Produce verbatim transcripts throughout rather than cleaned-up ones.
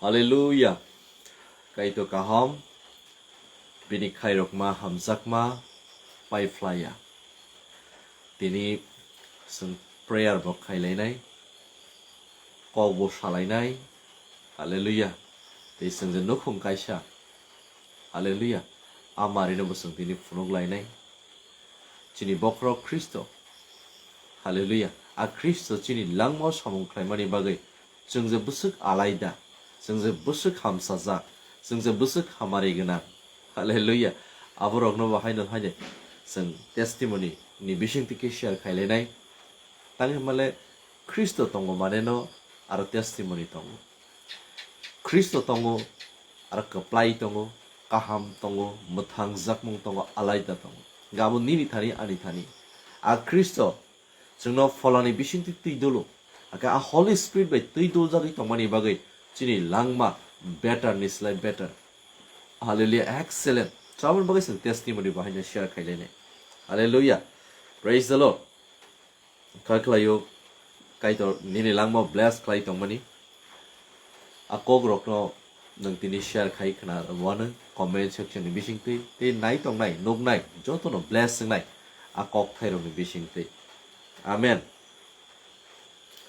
Hallelujah. Kaitor kaham, bini khairokma hamjakma pai phlaiya. Tini chwng prayer bo khailainai, kok bo salainai. Hallelujah. Tei chwng je nukhung kaisa. Hallelujah. A marino bo chwng tini phunuk lainai. Chini bokhorok Khristo. Hallelujah. A Khristo chini langmao samung khlaimani bagwi chwng je bwswk alaida, chwng je bwswk hamsajak, chwng je bwswk hamari gwnang. Hallelujah. Aborokno bo haino haino chwng testimony ni bisingtwi khe share khailainai. Tang hwnmale Khristo tongo maneno aro testimony tongo. Khristo tongo, aro kwplai tongo, kaham tongo, mwthang jakmung tongo, alaida tongo. Gabo nini thani, ani thani. A Khristo chwngno pholani bisingtwi twi dolo. Hakhe a Holy Spirit bai twi doljagwi tongmani bagwi chini langma better ni slai better. Hallelujah, excellent. Chaboni bagwi chwng testimony bo haino share khailainai. Hallelujah. Praise the Lord. Kha khlaio, Kaitor nini langma bless khlai tongmani. A kokrokno nwng tini share khai khna rwano comment section ni bisingtwi, tei nai tongnai, nuknai, jotono bless wngnai a kok thairokni bisingtwi. Amen.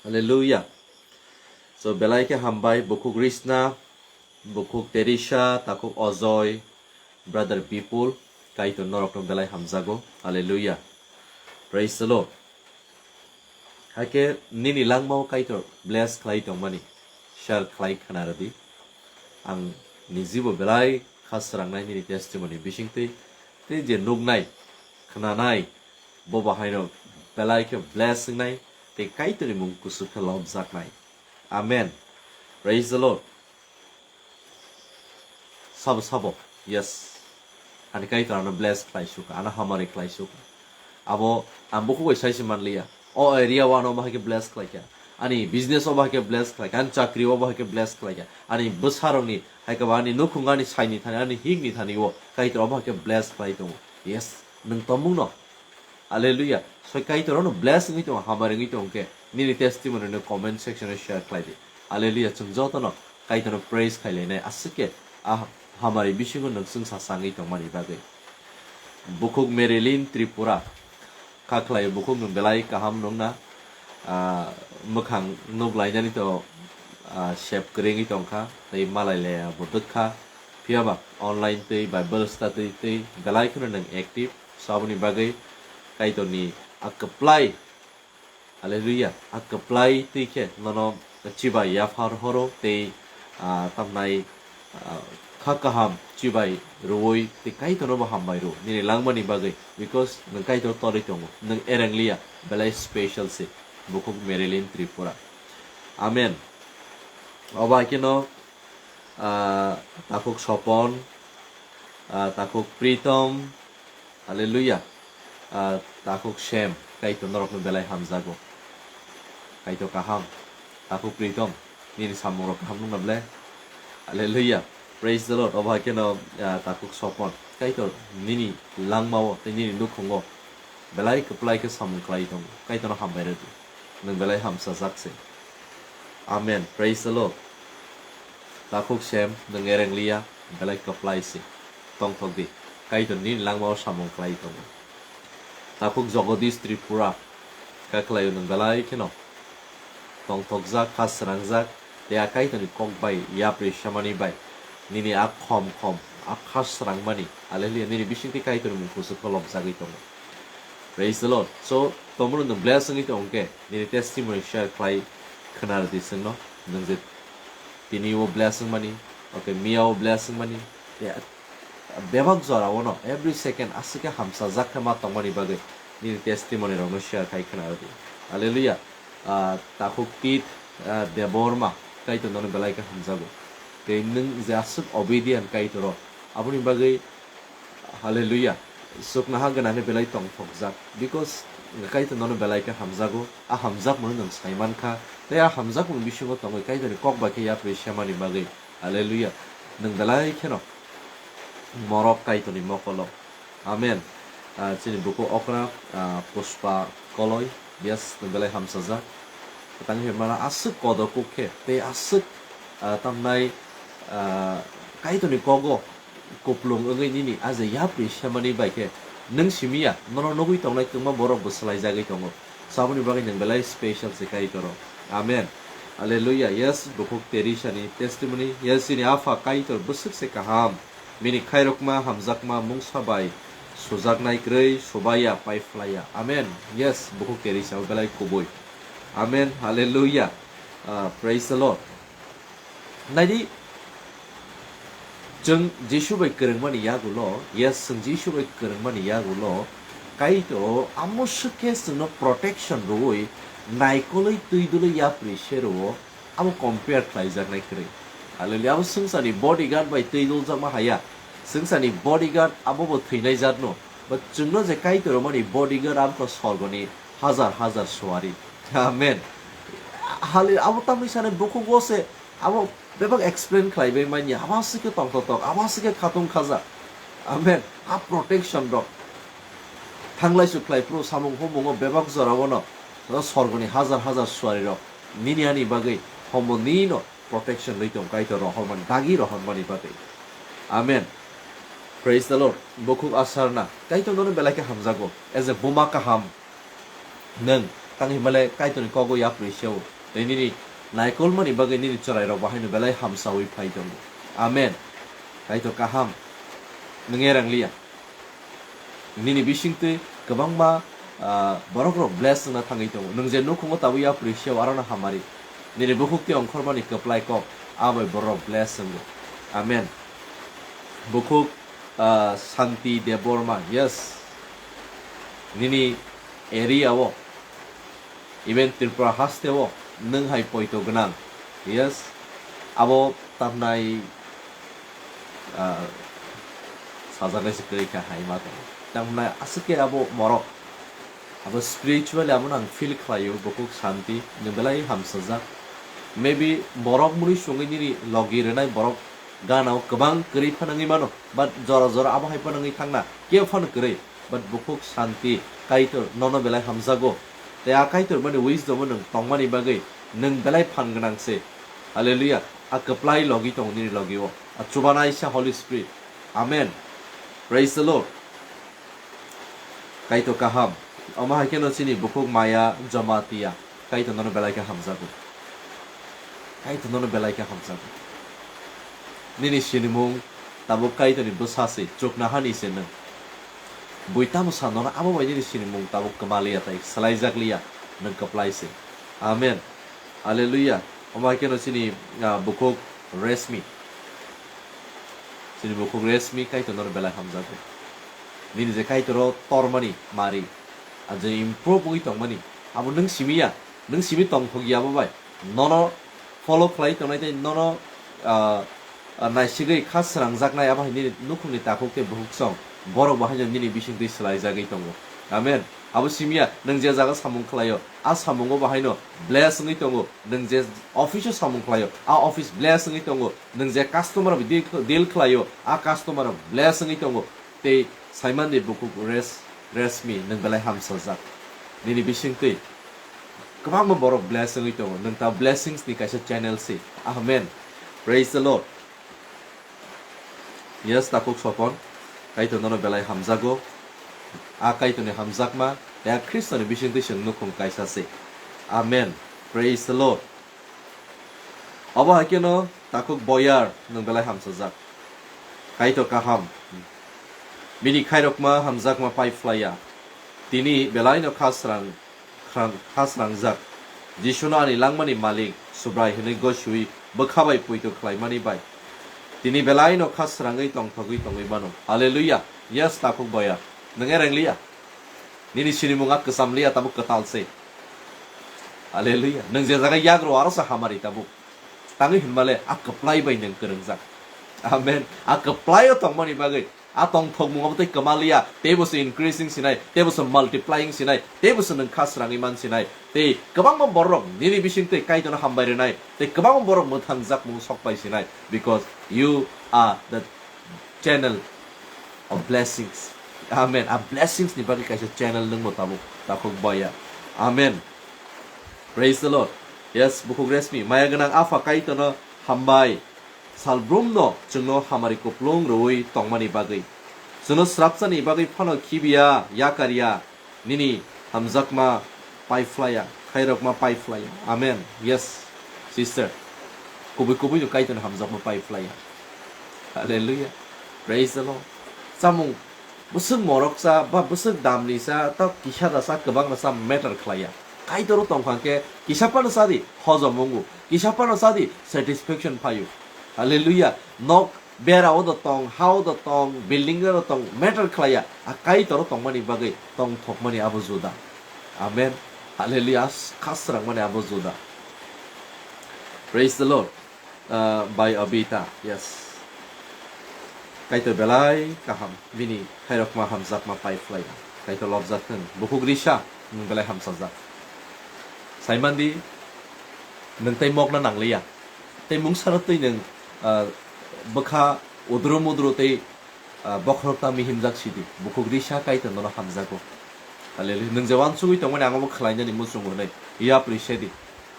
Hallelujah. So, belai khe hambai, bukhuk Risna, bukhuk Teresa, takhuk Ojoy, brother Bipul, Kaitor norokno belai hamjago. Hallelujah. Praise the Lord. Hakhe nini langmao Kaitor bless khlai tongmani share khlai khna rwdi. Ang nijibo belai kha srangnai nini testimony bisingtwi. Tei je nuknai, khnanai, bo bahaino belai khe bless wngnai tei Kaitorni mung kusu khe lobjaknai. Amen. Praise the Lord. Sabo, sabo. Yes. Ani Kaitor ano bless khlai sukha, ano hamari khlai sukha. Abo ang bukhuk bai sai se manliya. O area o ano bahai khe bless khlaikha. Ani business o bahai khe bless khlaikha. Ani chakri o bahai khe bless khlaikha. Ani bwsarokni, hai khe ba ani nukhung, ani saini thani, ani hikni thani o Kaitor o bahai khe bless khlai tongo. Yes, nwng tongmungno. Hallelujah. Soi Kaitor ono bless wngwi tongo, hamari wngwi tongo khe nini testimony no comment section o share khlai di. Hallelujah. Chwng jotono Kaitor no praise khailainai aswk khe a hamari bisingo nwng chwngsa changwi tongmani bagwi. Bukhuk Marilyn Tripura. Kha khlai bukhuk nwng belai kaham nungna, ah, mwkhang nuk lainani to, ah, sep kwrwi wngwi tongkha, tei malai laya bo dwkha. Phiyaba online tei Bible study tei belai kheno nwng active. So aboni bagwi Kaitorni a kwplai, hallelujah, a kwplai twi khe nono chibai yaphar horo tei, ah, tamnai, ah, kha kaham chibai rwui tei Kaitorno bo hambai rw nini langmani bagwi, because nwng Kaitor torwi tongo, nwng ereng liya, belai special se bukhuk Marilyn Tripura. Amen. Obo hai kheno, ah, takhuk Sopon, ah, takhuk Pritom, hallelujah. Ah, takhuk Sem, Kaitor norokno belai hamjago. Kaitor kaham, takhuk Pritom, nini samungrok kaham nungna ble? Hallelujah. Praise the Lord. Obo hai kheno, ah, takhuk Sopon, Kaitor nini langmao tei nini nukhungo belai kwplai khe samung khlai tongo. Kaitorno hambai rwdi. Nwng belai hamsajak se. Amen. Praise the Lord. Takhuk Sem, nwng ereng liya, belai kwplai se. Tongthok di. Kaitor nini langmao samung khlai tongo. Takhuk Jagadish Tripura, kha khlaio nwng belai kheno tongthokjak, kha srangjak, tei a Kaitorni kok bai yapri samani bai nini a khom khom a kha srangmani, hallelujah, nini bisingtwi Kaitorni mung kusu kholopjagwi tongo. Praise the Lord. So, tomono nwng bless wngwi tong khe, nini testimony share khlai khna rwdi chwngno, nwng je tini o bless wngmani, okay, miya o bless wngmani, ya, bebak jora o no, every second aswk khe hamsajak khe ma tongmani bagwi nini testimony rokno share khai khna rwdi. Hallelujah. Ah, takhuk Tit, ah, Debbarma, Kaitor nono belai khe hamjago. Tei nwng je aswk obedient Kaitor o, aboni bagwi, hallelujah, chuknoha gwnangni belai tongthokjak. Because Kaitor nono belai khe hamjago, a hamjakmano nwng sai mankha. Tei a hamjakmani bisingo tongwi Kaitorni kok bai khe yapri semani bagwi, hallelujah, nwng belai kheno morok Kaitorni mokolo. Amen. Ah, chini buku okra, ah, Pushpa Koloi, yes, nwng belai hamsajak. Tang hwnmano aswk kodok kuk khe, tei aswk ah, tamnai, ah, Kaitorni kogo kuplung wngwi nini a je yapri semani bai khe nwng simi ya, nono nugwi tongnai kwbangma borok bo swlaijagwi tongo. So aboni bagwi nwng belai special se Kaitoro. Amen. Hallelujah. Yes, bukhuk Terisani testimony. Yes, chini Apha Kaitor bwswk se kaham. Bini khairokma, hamjakma, mungsa bai sujaknai kwrwi, subaiya, paiphlaiya. Amen. Yes, bukhuk Terisa o belai kubui. Amen. Hallelujah. Ah, praise the Lord. Naidi, chwng Jisu bai kwrwngmani yagulo, yes, chwng Jisu bai kwrwngmani yagulo, Kaitor amo swkhe chwngno protection rwui naikolwi twi dulwi yapri se rwo, abo compare khlaijaknai kwrwi. Hallelujah. Abo swngcharni bodyguard bai twi duljakma haya. Swngcharni bodyguard abo bo thwinai jatno. But chwngno je Kaitor romani bodyguard abo kho sorgoni hajar hajar suari. Amen. Hallelujah. Abo tamni sanai bukhuk o se abo bebak explain khlaibai manya. Abo aswk khe tongthotok, abo aswk khe khatung khaja. Amen. A protection rok. Thanglai su khlai phuru samung humungo bebak jora bono sorgoni hajar hajar suari rok nini ani bagwi homo nino protection rwi tong Kaitor rohormani dagi rohormani bagwi. Amen. Praise the Lord. Bukhuk asarna Kaitor nono belai khe hamjago. As a buma kaham nwng tang himale Kaitorni kogo yapri seo. Tei nini naikolmani bagwi nini chwrai rok bahaino belai hamsaui phai tongo. Amen. Kaitor kaham. Nwng erang liya. Nini bisingtwi kwbangma, ah, borok rok bless wngna thangwi tongo. Nwng je nukhungo tabwi yapri seo arono hamari. Nini bukhuk tei ongkhormani kwplai kok, abai borok bless wngo. Amen. Bukhuk, ah, Santi Debbarma, yes. Nini area o Even Tripura haste o nwng hai poito gwnang. Yes. Abo tamnai, ah, sajaknai se kwrwi kha hai ma tong. Tamnai aswk khe abo morok. Abo spiritually abo nang feel khlaio, bukhuk Santi, nwng belai hamsajak. Maybe borok muni sungwi nini logi rwnai borok gana o kwbang kwrwi phanangwi mano, but jora jora abo hai phanangwi thangna kebo phano kwrwi. But bukhuk Santi, Kaitor nono belai hamjago. Tei a Kaitor mani wisdom o nwng tongmani bagwi nwng belai phan gwnang se. Hallelujah. A kwplai logi tongo nini logi o. A chubanaisa Holy Spirit. Amen. Praise the Lord. Kaitor kaham. Omo hai kheno chini bukhuk Maya Jamatia. Kaitor nono belai khe hamjago. Kaitor nono belai khe hamjago. Nini sinimung tabuk Kaitorni bwsa se, chuknohani se nwng. Bui tamo sa nono abo bai nini sinimung tabuk kwmaliya tei swlaijakliya, nwng kwplai se. Amen. Hallelujah. Omo hai kheno chini, ah, bukhuk Resmi. Chini bukhuk Resmi Kaitor nono belai hamjago. Nini je Kaitoro tormani mari, a je improve wngwi tongmani, abo nwng simi ya, nwng simi tongthok ya abo bai. Nono follow khlai tongnai tei nono, ah, ah, naisigwi kha srangjaknai abo hai nini nukhungni takhuk tei bukhuk song. Borok bo haino nini bisingtwi swlaijagwi tongo. Amen. Abo simi ya, nwng je jaga samung khlaio, a samungo bo haino bless wngwi tongo. Nwng je office o samung khlaio, a office bless wngwi tongo. Nwng je customer bai deal, deal khlaio, a customer bless wngwi tongo. Tei saimandi bukhuk Res-, Resmi, nwng belai hamsajak. Nini bisingtwi kwbangma borok bless wngwi tongo. Nwng ta blessings ni kaisa channel se. Amen. Praise the Lord. Yes, takhuk Sopon, Kaitor nono belai hamjago. A Kaitorni hamjakma, tei a Khristoni bisingtwi chwng nukhung kaisa se. Amen. Praise the Lord. Obo hai kheno takhuk Boyar, nwng belai hamsajak. Kaitor kaham. Bini khairokma hamjakma pai phlaiya. Tini belaino kha srang kha-, kha srangjak. Jisuno ani langmani malik, Subrai hwnwi gosiwi bwkha bai poito khlaimani bai. Tini belaino kha srangwi tongthogwi tongwi mano. Hallelujah. Yes, takhuk Boyar. Nwng ereng liya. Nini sinimung a kwcham liya, tabuk kwtal se. Hallelujah. Nwng je jaga yagro aro sa hamari tabuk. Tangwi hwnmale a kwplai bai nwng kwrwngjak. Amen. A kwplaio tongmani bagwi a tongthokmung abo tei kwmaliya, teibo se increasing sinai, teibo se multiplying sinai, teibo se nwng kha srangwi man sinai. Tei kwbangma borok nini bisingtwi Kaitorno hambai rwnai, tei kwbangma borok mwthangjakmung sok pai sinai, because you are the channel of blessings. Amen. A blessings ni bagwi kaisa channel nwngbo tabuk, takhuk Boyar. Amen. Praise the Lord. Yes, bukhuk Resmi, maya gwnang Apha Kaitorno Hambai, salbrumno chwngno hamari kuplung rwui tongmani bagwi. Chwngno srapsani bagwi phano khibiya, yakarya, nini hamjakma paiphlaiya, khairokma paiphlaiya. Amen. Yes, sister. Kubui kubuino Kaitorni hamjakma paiphlaiya. Hallelujah. Praise the Lord. Chamung bwswk morok cha ba bwswk damni cha, ta kisa da cha, kwbang da cha matter khlaiya. Kaitor tongkha khe kisa phano cha di hojom wngo, kisa phano cha di satisfaction phaio. Hallelujah. Nok bera o do tong, ha o do tong, building o do tong, matter khlaiya. A Kaitor tongmani bagwi tongthokmani abo juda. Amen. Hallelujah. Khasrang mani abo juda. Praise the Lord. Uh, by Abita, yes. Kaitor belai kaham, bini khairokma hamjakma paiphlaiya. Kaitor lobjak thung, bukhuk risa, nwng belai hamsajak. Saimandi, nwng tei mokna nangliya. Tei mungsano twi nwng, uh, bwkha udru mudru tei, uh, bokhorok ta mihimjak sidi. Bukhuk risa Kaitor nono hamjago. Hallelujah. Nwng je wansugwi tongmani ang obo khlainani muchungo hwnwi yapri sedi.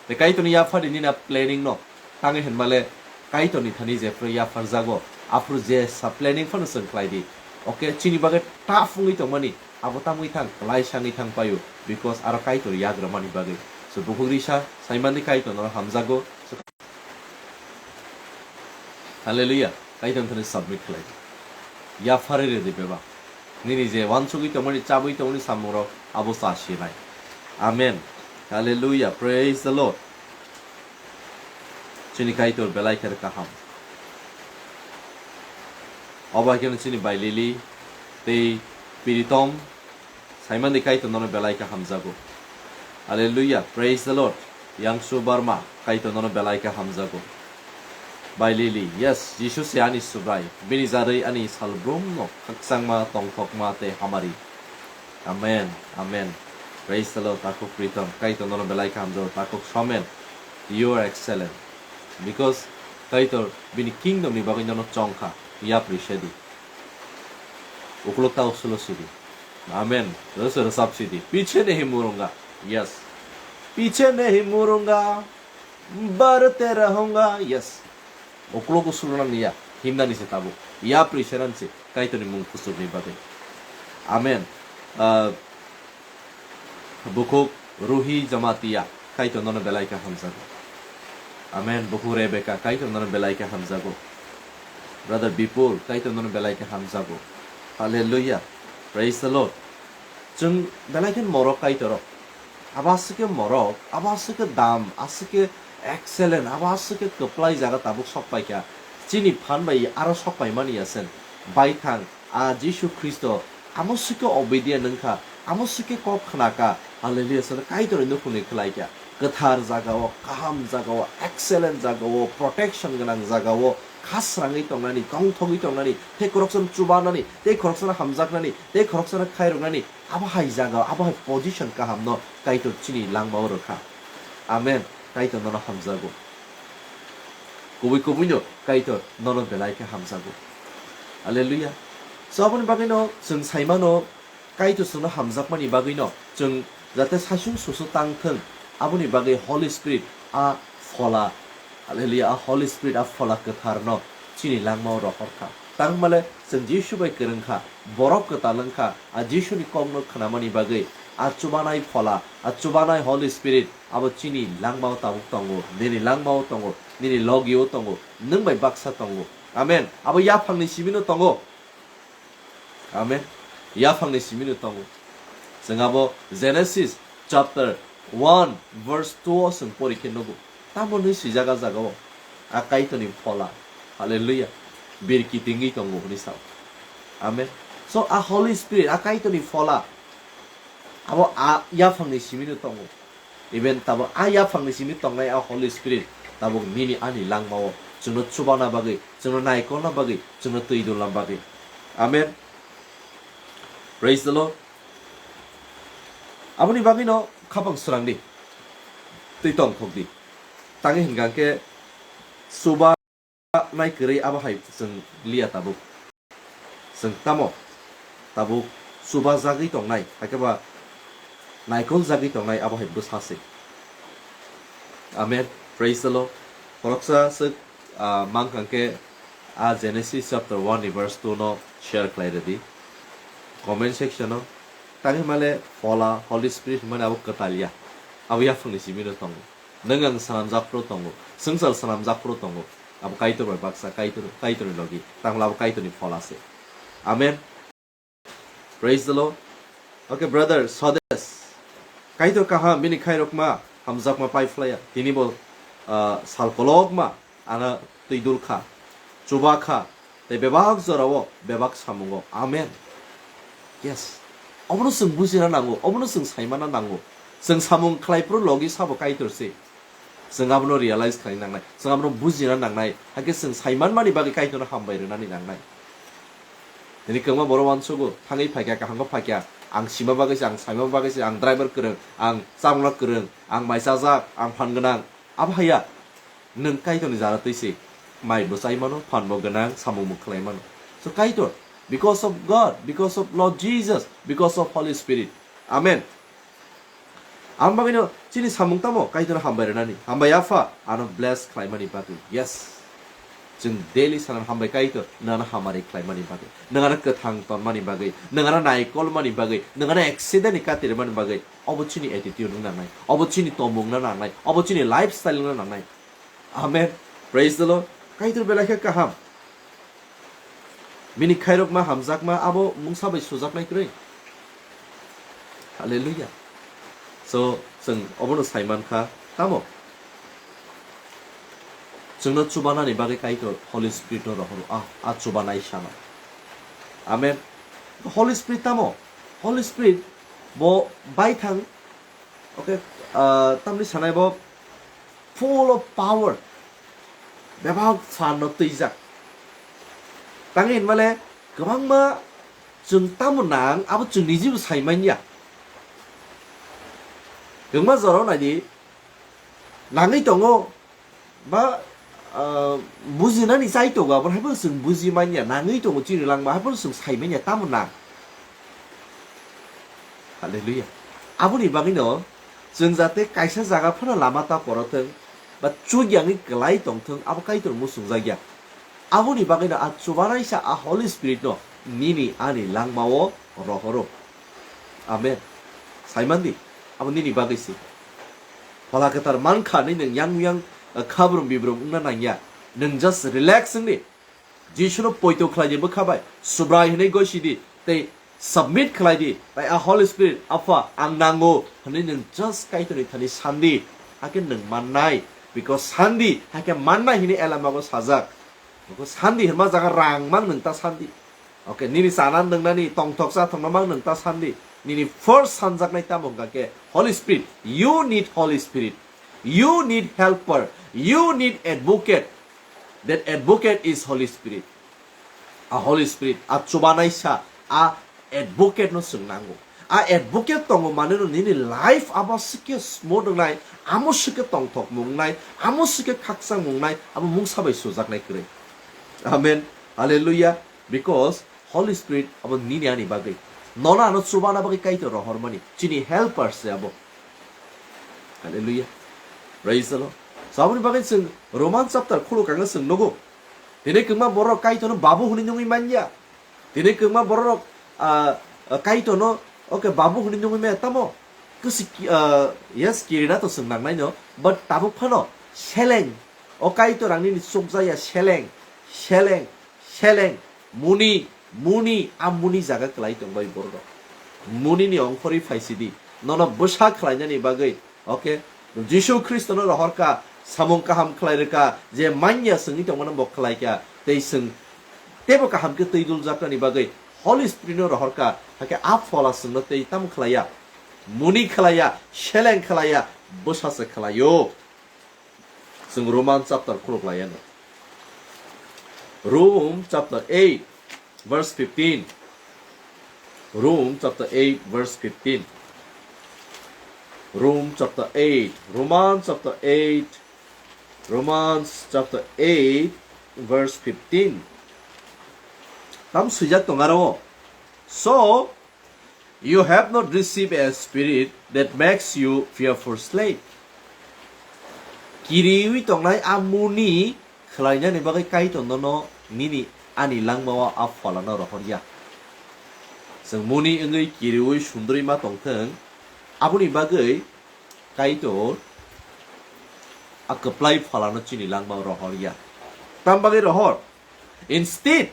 Tei Kaitorni yaphari nini a planning no tangwi hinmale Kaitorni thani jephru yapharjago, aphuru je sa planning phano chwng khlai di. Okay, chini bagwi tough wngwi tongmani abo tamwi thang, kwlai sangwi thang paio, because aro Kaitor yagramani bagwi. So, bukhuk risa, saimandi Kaitor nono hamjago. So, hallelujah, Kaitor thani submit khlai di. Yaphari redi bebak. Nini je wansugwi tongmani, chabwi tongmani samungrok abo cha sinai. Amen. Hallelujah. Praise the Lord. Chini Kaitor belai khe kaham. Obo hai kheno chini bai Lili tei Piritom saimandi Kaitor nono belai khe hamjago. Hallelujah. Praise the Lord. Yangsu Barma, Kaitor nono belai khe hamjago. Bai Lili, yes, Jisu se ani Subrai, bini jarwi ani salbrumno khakchangma, tongthokma tei hamari. Amen, amen. Praise the Lord, takhuk Pritam, Kaitor nono belai khe hamjago, takhuk Somen, you are excellent. Because Kaitor bini kingdom ni bagwi nono chongkha, yapri sedi. Ukulok ta usulo sidi. Amen. Rwsa rwsap sidi. Piche nahi murunga. Yes. Piche nahi murunga. Bar tera honga. Yes. Ukulok usulo nang niya. Himnani se tabuk. Yapri senan se. Kaitorni mung kusurni bagwi. Amen. Ah, Bukhuk Ruhi Jamatia, Kaitor nono belai khe hamjago. Amen. Bukhuk Rebecca, Kaitor nono belai khe hamjago. Brother Bipul, Kaitor nono belai khe hamjago. Hallelujah. Praise the Lord. Chwng belai khe morok Kaitor. Abo aswk khe morok, abo aswk khe dam, aswk khe excellent, abo aswk khe kwplai jaga tabuk sok paikha. Chini phan bai aro sok paimani ya sen. Baithang, a Jisu Khristo, amo swkhe obedient wngkha, amo swkhe kok khnakha. Hallelujah, sano Kaitorni nukhungni khlaikha. Kwthar jagao, kaham jagao, excellent jagao, protection gwnang jagao, khasrangwi tongnani, tongthogwi tongnani, tei khoroksa chubanani, tei khoroksa hamjaknani, tei khoroksa khairoknani, abo hai jagao, abo hai position kahamno Kaitor chini langmao rwkha. Amen. Kaitor nono hamjago. Kubui kubuino Kaitor nono belai khe hamjago. Hallelujah. So, aboni bagwino chwng saimano, Kaitor chwngno hamjakmani bagwino chwng jate saichung susu tang thung, aboni bagwi Holy Spirit a phola, hallelujah, a Holy Spirit a phola kwtharno chini langmao rohorkha. Tangmale chwng Jisu bai kwrwngkha, borok kwtal wngkha, a Jisuni kokno khnamani bagwi a chubanai phola, a chubanai Holy Spirit abo chini langmao tabuk tongo, nini langmao tongo, nini logio tongo, nwng bai baksa tongo. Amen. Abo yaphangni simino tongo. Amen. Yaphangni simino tongo. Chwng abo Genesis chapter one verse two o chwng pori khe nugo. Tamo hwnwi swijak a jagao, a Kaitorni phola. Hallelujah. Bir kitingwi tongo hwnwi sao. Amen. So, a Holy Spirit, a Kaitorni phola, abo a yaphangni simino tongo. Even tabuk a yaphangni simi tongnai a Holy Spirit tabuk nini ani langmao chwngno chubana bagwi, chwngno naikolna bagwi, chwngno twi dulna bagwi. Amen. Praise the Lord. Aboni bagwino khapang srang di. Twi tongthok di. Tangwi hwnkha khe chuba nai kwrwi abo hai chwng liya tabuk. Chwng tamo tabuk chuba jagwi tongnai, hakhe ba naikol jagwi tongnai abo hai bwsa se. Amen. Praise the Lord. Khoroksa swk Ah, mang kha khe, ah, Genesis chapter one ni verse two no share khlai rwdi comment section o. Tangwi male Phola, Holy Spirit hwnmani abo kwtal ya. Abo yaphangni simi no tongo. Nwng ang swnamjak phuru tongo. Swngchar swnamjak phuru tongo. Abo Kaitor bai baksa, Kaitor, Kaitorni logi. Tangla abo Kaitorni Phola se. Amen. Praise the Lord. Okay, brother Sodes. Kaitor kaham, bini khairokma, hamjakma pai phlaya. Tini bo, ah, sal kolokma, ana twi dul kha, chuba kha, tei bebak jorao, bebak samungo. Amen. Yes. Obono chwng bujina nango, obono chwng saimana nango. Chwng samung khlai phuru logi sabo Kaitor se. Chwng abono realize khlai nangnai, chwng abono bujina nangnai, hakhe chwng saimanmani bagwi Kaitorno hambai rwnani nangnai. Tini kwbangma borok uansugo, thangwi phaikha, kaham khe phaikha, ang sima bagwi se, ang saima bagwi se, ang driver kwrwng, ang chamungna kwrwng, ang mai chajak, ang phan gwnang, abo haiya. Nwng Kaitorni jana twi se, mai bo chai mano, phan bo gwnang, samung bo khlai mano. So Kaitor, because of God, because of Lord Jesus, because of Holy Spirit. Amen. Ang bagwino chini samung tamo Kaitor hambai rwnani. Hambai Apha, ano bless khlaimani bagwi. Yes. Chwng daily sanan hambai Kaitor, nana hamari khlaimani bagwi. Nangano kwthang tonmani bagwi. Nangano naikolmani bagwi. Nangano accident ni katirmani bagwi. Obo chini attitude wngna nangnai. Obo chini tomung na nangnai. Obo chini lifestyle wngna nangnai. Amen. Praise the Lord. Kaitor belai khe kaham. Bini khairokma hamjakma abo mungsa bai sujaknai kwrwi. Hallelujah. So, chwng obono saimankha, tamo? Chwngno chubanani bagwi Kaitor Holy Spirit no rohoro. Ah, ah, chubanai sana. Amen. Holy Spirit tamo? Holy Spirit bo baithang, okay, ah, tamni sanai bo full of power. Bebak phan no twijak. Tangwi hinmale kwbangma chwng tamo nang, abo chwng nijibo sai manya. Kwbangma jorao naidi, nangwi tongo, ba, ah, bujinani chai tongo, abo haibano chwng buji manya, nangwi tongo chini langma, haibano chwng sai manya, tamo nang. Hallelujah. Aboni bagwino chwng jate kaisa jaga phano lama ta poro thwng, ba chukyangwi kwlai tong thwng, abo Kaitor muchungjak ya. Aboni bagwino a chubanaisa a Holy Spirit no nini ani langmao rohoro. Amen. Saimandi, abo nini bagwi se. Phola kwthar mankha hinwi nwng yang yang, uh, khabrum bibrum wngna nangya. Nwng just relax wngdi. Jisuno poito khlai di bwkha bai. Subrai hinwi gosi di. Tei submit khlai di. Tai a Holy Spirit, Apha, ang nango. Hinwi nwng just Kaitorni thani sandi. Hakhe nwng mannai. Because sandi, hakhe mannai hinwi elamago sajak. Because sandi hinma jaga rang mang nwng ta sandi. Okay, nini chana nwngnani tongthok chathokno mang nwng ta sandi. Nini first sanjaknai tamo hwnkha khe Holy Spirit. You need Holy Spirit. You need helper. You need advocate. That advocate is Holy Spirit. A Holy Spirit, a chubanaisa, a advocate no chwng nango. A advocate tongo manwi no nini life abo sikhe smooth wngnai, amo sikhe tongthok mungnai, amo sikhe khakchang mungnai, abo mungsa bai sujaknai kwrwi. Amen. Hallelujah. Because Holy Spirit abo nini ani bagwi. Nono ano chubana bagwi Kaitor rohormani. Chini helper se abo. Hallelujah. Praise the Lord. So aboni bagwi chwng Roman chapter khuluk ang chwng nugo. Tini kwbangma borok Kaitorno babu hwnwi nungwi manya. Tini kwbangma borok, ah, ah, Kaitorno, okay, babu hwnwi nungwi manya tamo. Kwsi ki-, ah, yes, kirina to chwng nangnai no. But tabuk phano seleng. O Kaitor ang nini chukjaya seleng. Seleng. Seleng, muni, muni, a muni jaga kwlai tong bai borok rok. Muni ni ongkhorwi phai sidi, nono bwsa khlainani bagwi, okay? Jisu Khristo no rohor kha, samung kaham khlai rwkha, je manya swngwi tongmano bo khlai kha, tei swng tebo kaham khe twi duljaknani bagwi Holy Spirit no rohor kha, hakhe a phola swngno tei tamo khlaiya, muni khlaiya, seleng khlaiya, bwsa se khlaio. Chwng Roman chapter khuluk lai ano. Rome chapter eight, verse fifteen. Rome chapter eight, verse fifteen. Rome chapter eight, Romans chapter eight, Romans chapter eight, verse fifteen. Tam swijak tong aro. So, you have not received a spirit that makes you fearful slave. Kiriwi tongnai a muni khlainani bagwi Kaitor nono nini ani langmao a pholano rohor ya. Chwng muni wngwi kiriui sundrwi ma tongthwng, aboni bagwi Kaitor a kwplai pholano chini langmao rohor ya. Tam bagwi rohor? Instead,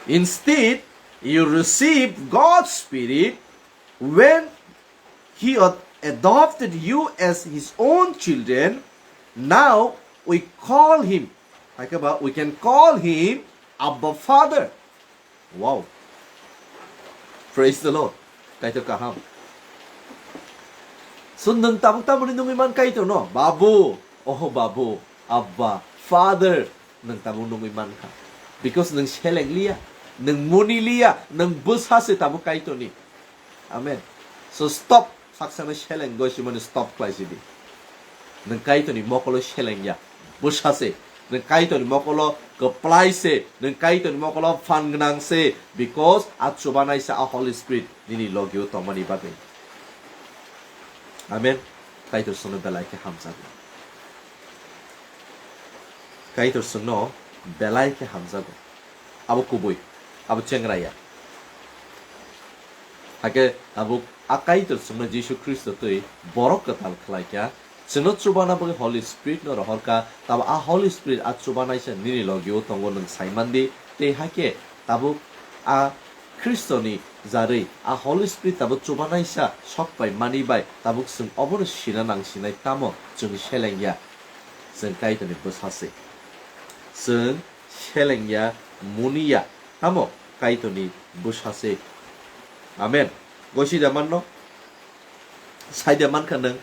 instead, you receive God's Spirit when He ad- adopted you as His own children. Now we call Him, hai khe ba, we can call Him Abba Father. Wow. Praise the Lord. Kaitor kaham. So nwng tabuk tamoni nungwi man Kaitor no? Babu. Oho babu. Abba. Father. Nwng tabuk nungwi man kha. Because nwng seleng liya. Nwng muni liya. Nwng bwsa se tabuk Kaitorni. Amen. So stop. Saksano seleng goi simani stop khlai sidi. Nwng Kaitorni mokolo seleng ya. Bwsa se. Nwng Kaitorni mokolo kwplai se, nwng Kaitorni mokolo phan gwnang se, because a chubanaisa a Holy Spirit nini logio tongmani bagwi. Amen. Kaitor chwngno belai khe hamjago. Kaitor chwngno belai khe hamjago. Abo kubui, abo chengra ya. Hakhe tabuk a Kaitor chwngno Jisu Khristo twi borok kwtal khlai kha. Chwngno chubana bagwi Holy Spirit no rohor kha, tabo a Holy Spirit a chubanaisa nini logio tongo, nwng sai man di. Tei hakhe tabuk a Khristoni jarwi a Holy Spirit tabuk chubanaisa sok pai mani bai tabuk chwng obono sina nang sinai, tamo chwng seleng ya, chwng Kaitorni bwsa se. Chwng seleng ya, muni ya, tamo Kaitorni bwsa se. Amen. Gosi da manno? Sai da man kha nwng?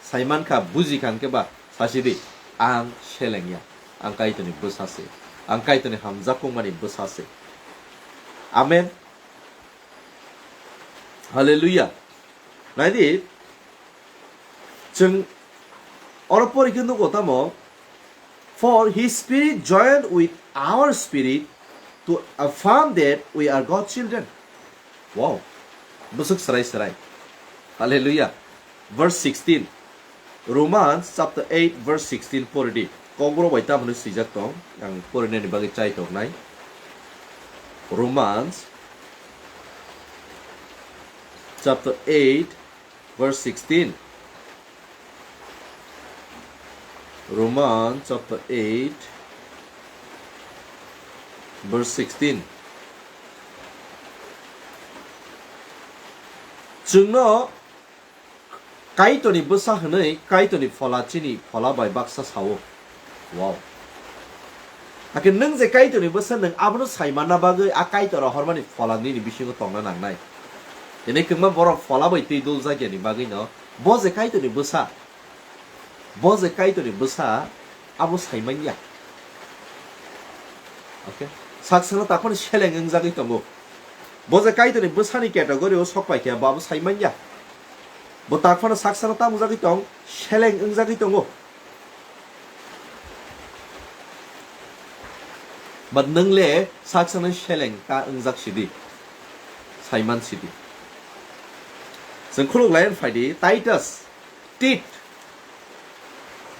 Sai man kha, buji kha hwn khe ba, sasi di, ang seleng ya, ang Kaitorni bwsa se, ang Kaitorni hamjakmani bwsa se. Amen. Hallelujah. Nai di, chwng oro pori khe nugo tamo, "For His Spirit joined with our spirit to affirm that we are God's children." Wow. Bwswk swrai swrai. Hallelujah. Verse sixteen. Romans chapter eight verse sixteen pori di. Kokborok bai tamo hwnwi swijak tong. Ang porinani bagwi chai tongnai. Romans chapter eight verse sixteen. Romans chapter eight, verse sixteen. Chwngno Kaitorni bwsa hwnwi Kaitorni phola chini phola bai baksa sao. Wow. Hakhe nwng je Kaitorni bwsa, nwng abono sai manna bagwi a Kaitor rohormani phola nini bisingo tongna nangnai. Tini kwbangma borok phola bai twi duljakya ni bagwino bo je Kaitorni bwsa, bo je Kaitorni bwsa, abo sai manya. Okay? Saksano takhorni seleng wngjagwi tongo. Bo je Kaitorni bwsani category o sok pai khe, bo abo sai manya. Bo takhorno saksano tamo jagwi tong, seleng wngjagwi tongo. But nwng le saksano seleng ta wngjak sidi, saiman sidi. Chwng khuluk lai phai di, Titus, Tit,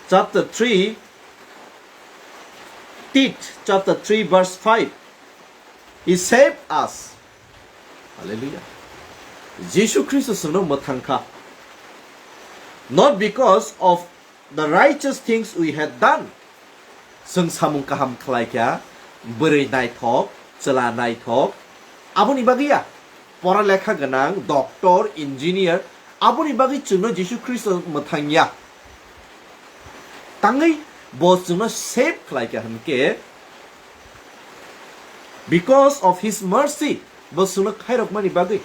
chapter three, Tit, chapter three, verse five. He saved us. Hallelujah. Jisu Khristo chwngno mwthang kha. Not because of the righteous things we had done. Chwng samung kaham khlai kha, bwrwi naithok, chwla naithok, aboni bagwi ya. Pora lekha gwnang, doctor, engineer, aboni bagwi chwngno Jisu Khristo mwthang ya. Tangwi bo chwngno save khlai kha hwnkhe, because of his mercy, bo chwngno khairokmani bagwi.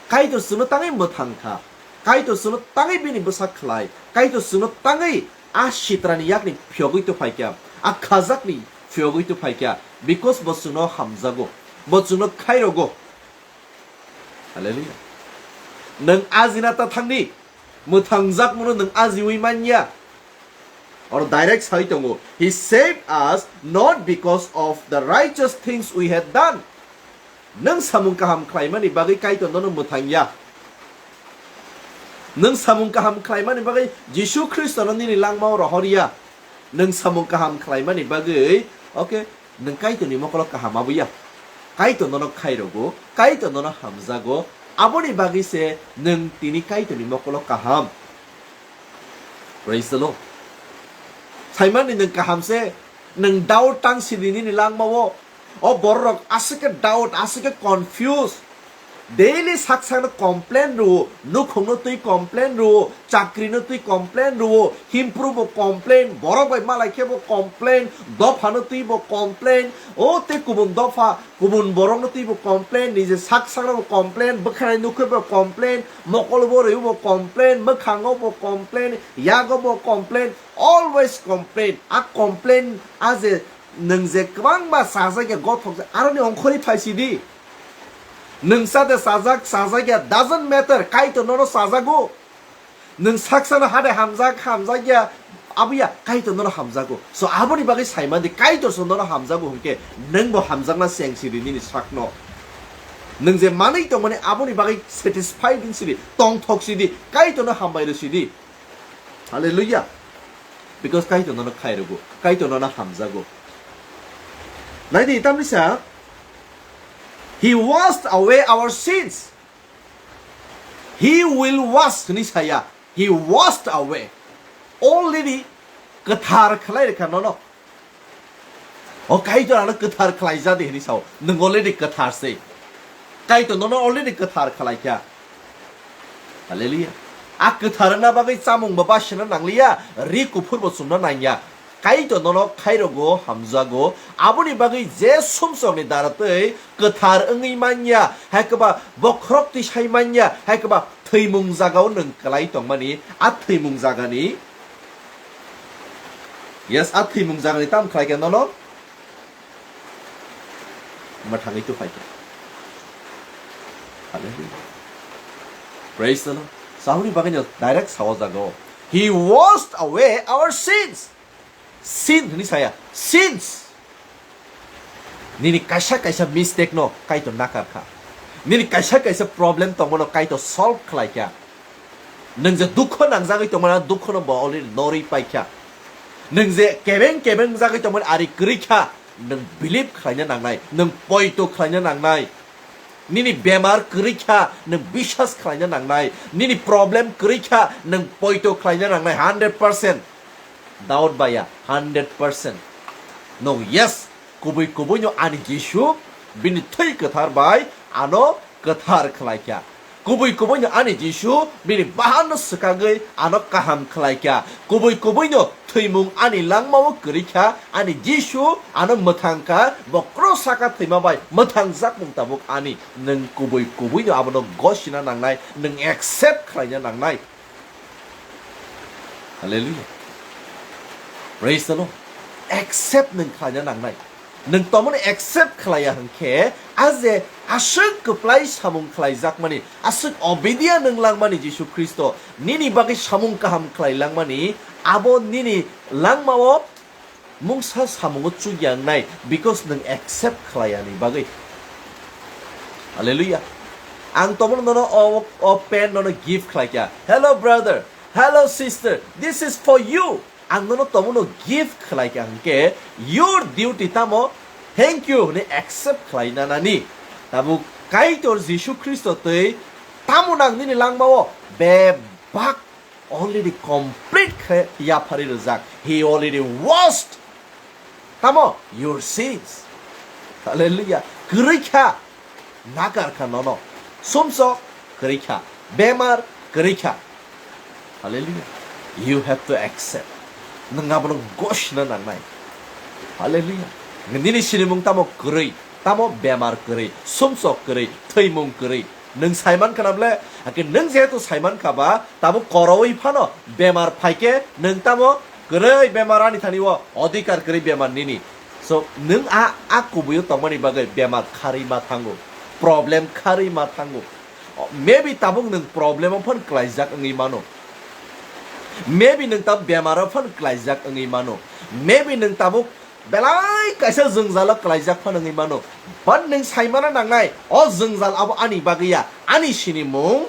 Kaitor chwngno tangwi mwthang kha, Kaitor chwngno tangwi bini bwsa khlai, Kaitor chwngno tangwi a sitrani yakni phiyogwi tuphai kha, a khajakni phiyogwi tuphai kha, because bo chwngno hamjago, bo chwngno khairogo. Hallelujah. Nwng ajina ta thangni, mwthangjak mano nwng ajiwi manya. Oro direct sai tongo, "He saved us not because of the righteous things we had done." Nwng samung kaham khlaimani bagwi Kaitor nono mwthang ya. Nwng samung kaham khlaimani bagwi Jisu Khristono nini langmao rohor ya. Nwng samung kaham khlaimani bagwi, okay, nwng Kaitorni mokolo kaham abo ya. Kaitor nono khairokgo, Kaitor nono hamjago, aboni bagwi se nwng tini Kaitorni mokolo kaham. Praise the Lord. Saimani nwng kaham se, nwng doubt tang sidi nini langmao. O bororok aswk khe doubt, aswk khe confuse. Daily sak sakno complain rwo, nukhungno twi complain rwo, chakrino twi complain rwo, himpru bo complain, borok bai malai khe bo complain, dophano twi bo complain, o tei kubun dopha, kubun borokno twi bo complain, nije sak sakno bo complain, bwkhanai nukhe bo complain, mokol bo rwi bo complain, mwkhango bo complain, yago bo complain, always complain. A complain a je nwng je kwbangma chajak ya, gothok jak, aroni ongkhorwi phai sidi. Nwng sa de chajak, chajak ya, doesn't matter, Kaitor nono chajago. Nwng saksano hade hamjak, hamjak ya, abo ya, Kaitor nono hamjago. So, aboni bagwi saimandi, Kaitor so nono hamjago hwnkhe, nwng bo hamjakna cheng sidi nini sakno. Nwng je manwi tongmani, aboni bagwi satisfied wng sidi, tongthok sidi, Kaitorno hambai rw sidi. Hallelujah. Because Kaitor nono khairokgo, Kaitor nono hamjago. Naidi, tamni sa, He washed away our sins. He will wash hwnwi saya. He washed away. Already kwthar khlai rwkha nono. O Kaitor ano kwthar khlai jadi hwnwi sao. Nwng already kwthar se. Kaitor nono already kwthar khlai kha. Hallelujah. A kwthar wngna bagwi chamung bo basina nangliya, ri kuphur bo chumna nangya. Kaitor nono khairokgo, hamjago, aboni bagwi je sumsokni dara twi kwthar wngwi manya, hai kwba bokhorok twi sai manya, hai kwba thwimung jagao nwng kwlai tongmani, a thwimung jagani, yes, a thwimung jagani tamo khlai khe nono mwthangwi tuphai khe. Hallelujah. Praise the Lord. Saboni bagwi no direct sawo jagao. He washed away our sins. Sin hwnwi saya, sins. Nini kaisa kaisa mistake no Kaitor nakar kha. Nini kaisa kaisa problem tongmano Kaitor solve khlai kha. Nwng je dukho nangjagwi tongmani, dukho no bo already norwi pai kha. Nwng je kebeng kebeng jagwi tongmani, ari kwrwi kha. Nwng believe khlaina nangnai, nwng poito khlaina nangnai. Nini bemar kwrwi kha, nwng biswas khlaina nangnai. Nini problem kwrwi kha, nwng poito khlaina nangnai, hundred percent. Doubt baya, hundred percent. Nwng yes, kubui kubui no ani Jisu, bini thwi kwthar bai ano kwthar khlai kha. Kubui kubui no ani Jisu, bini bahan no swkagwi ano kaham khlai kha. Kubui kubui no thwimung ani langmao kwrwi kha, ani Jisu ano mwthang kha, bo cross saka thwima bai mwthang jakmung tabuk ani. Nwng kubui kubui no abono gosina nangnai, nwng accept khlaina nangnai. Hallelujah. Praise the Lord. Accept nwng khlaina nangnai. Nwng tomoni accept khlaiya hwnkhe, a je aswk kwplai samung khlaijakmani, aswk obedient nwng langmani Jisu Khristo, nini bagwi samung kaham khlai langmani, abo nini langmao mungsa samungo chukya wngnai, because nwng accept khlaiyani bagwi. Hallelujah. Ang tomorrow nono o, o pen nono gift khlaikha. Hello brother, hello sister, this is for you. Ang nono tomorrow gift khlaikha hwnkhe, your duty tamo, thank you hwnwi accept khlaina nani. Tabuk Kaitor Jisu Khristo twi tamo nang nini langmao bebak already complete khe yapharwi rwjak. He already washed, tamo, your sins. Hallelujah. Kwrwi kha, nakar kha nono. Sumsok kwrwi kha, bemar kwrwi kha. Hallelujah. You have to accept. Nwng abono gosina nangnai. Hallelujah. Nini sinimung tamo kwrwi, tamo bemar kwrwi, sumsok kwrwi, thwimung kwrwi. Nwng saiman khana ble, hake nwng jehetu saiman kha ba, tabuk korowi phano bemar phaikhe nwng tamo kwrwi bemar ani thani o, odhikar kwrwi bemar nini. So, nwng a, a kubuio tongmani bagwi bemar kharwi ma thango, problem kharwi ma thango. Maybe tabuk nwng problem o phano klaijak wngwi mano. Maybe nwng tabuk bemar o phano klaijak wngwi mano. Maybe nwng tabuk belai kaisa jwngjalo klaijak phano wngwi mano. But nwng saimano nangnai, o jwngjal abo ani bagwi ya, ani sinimung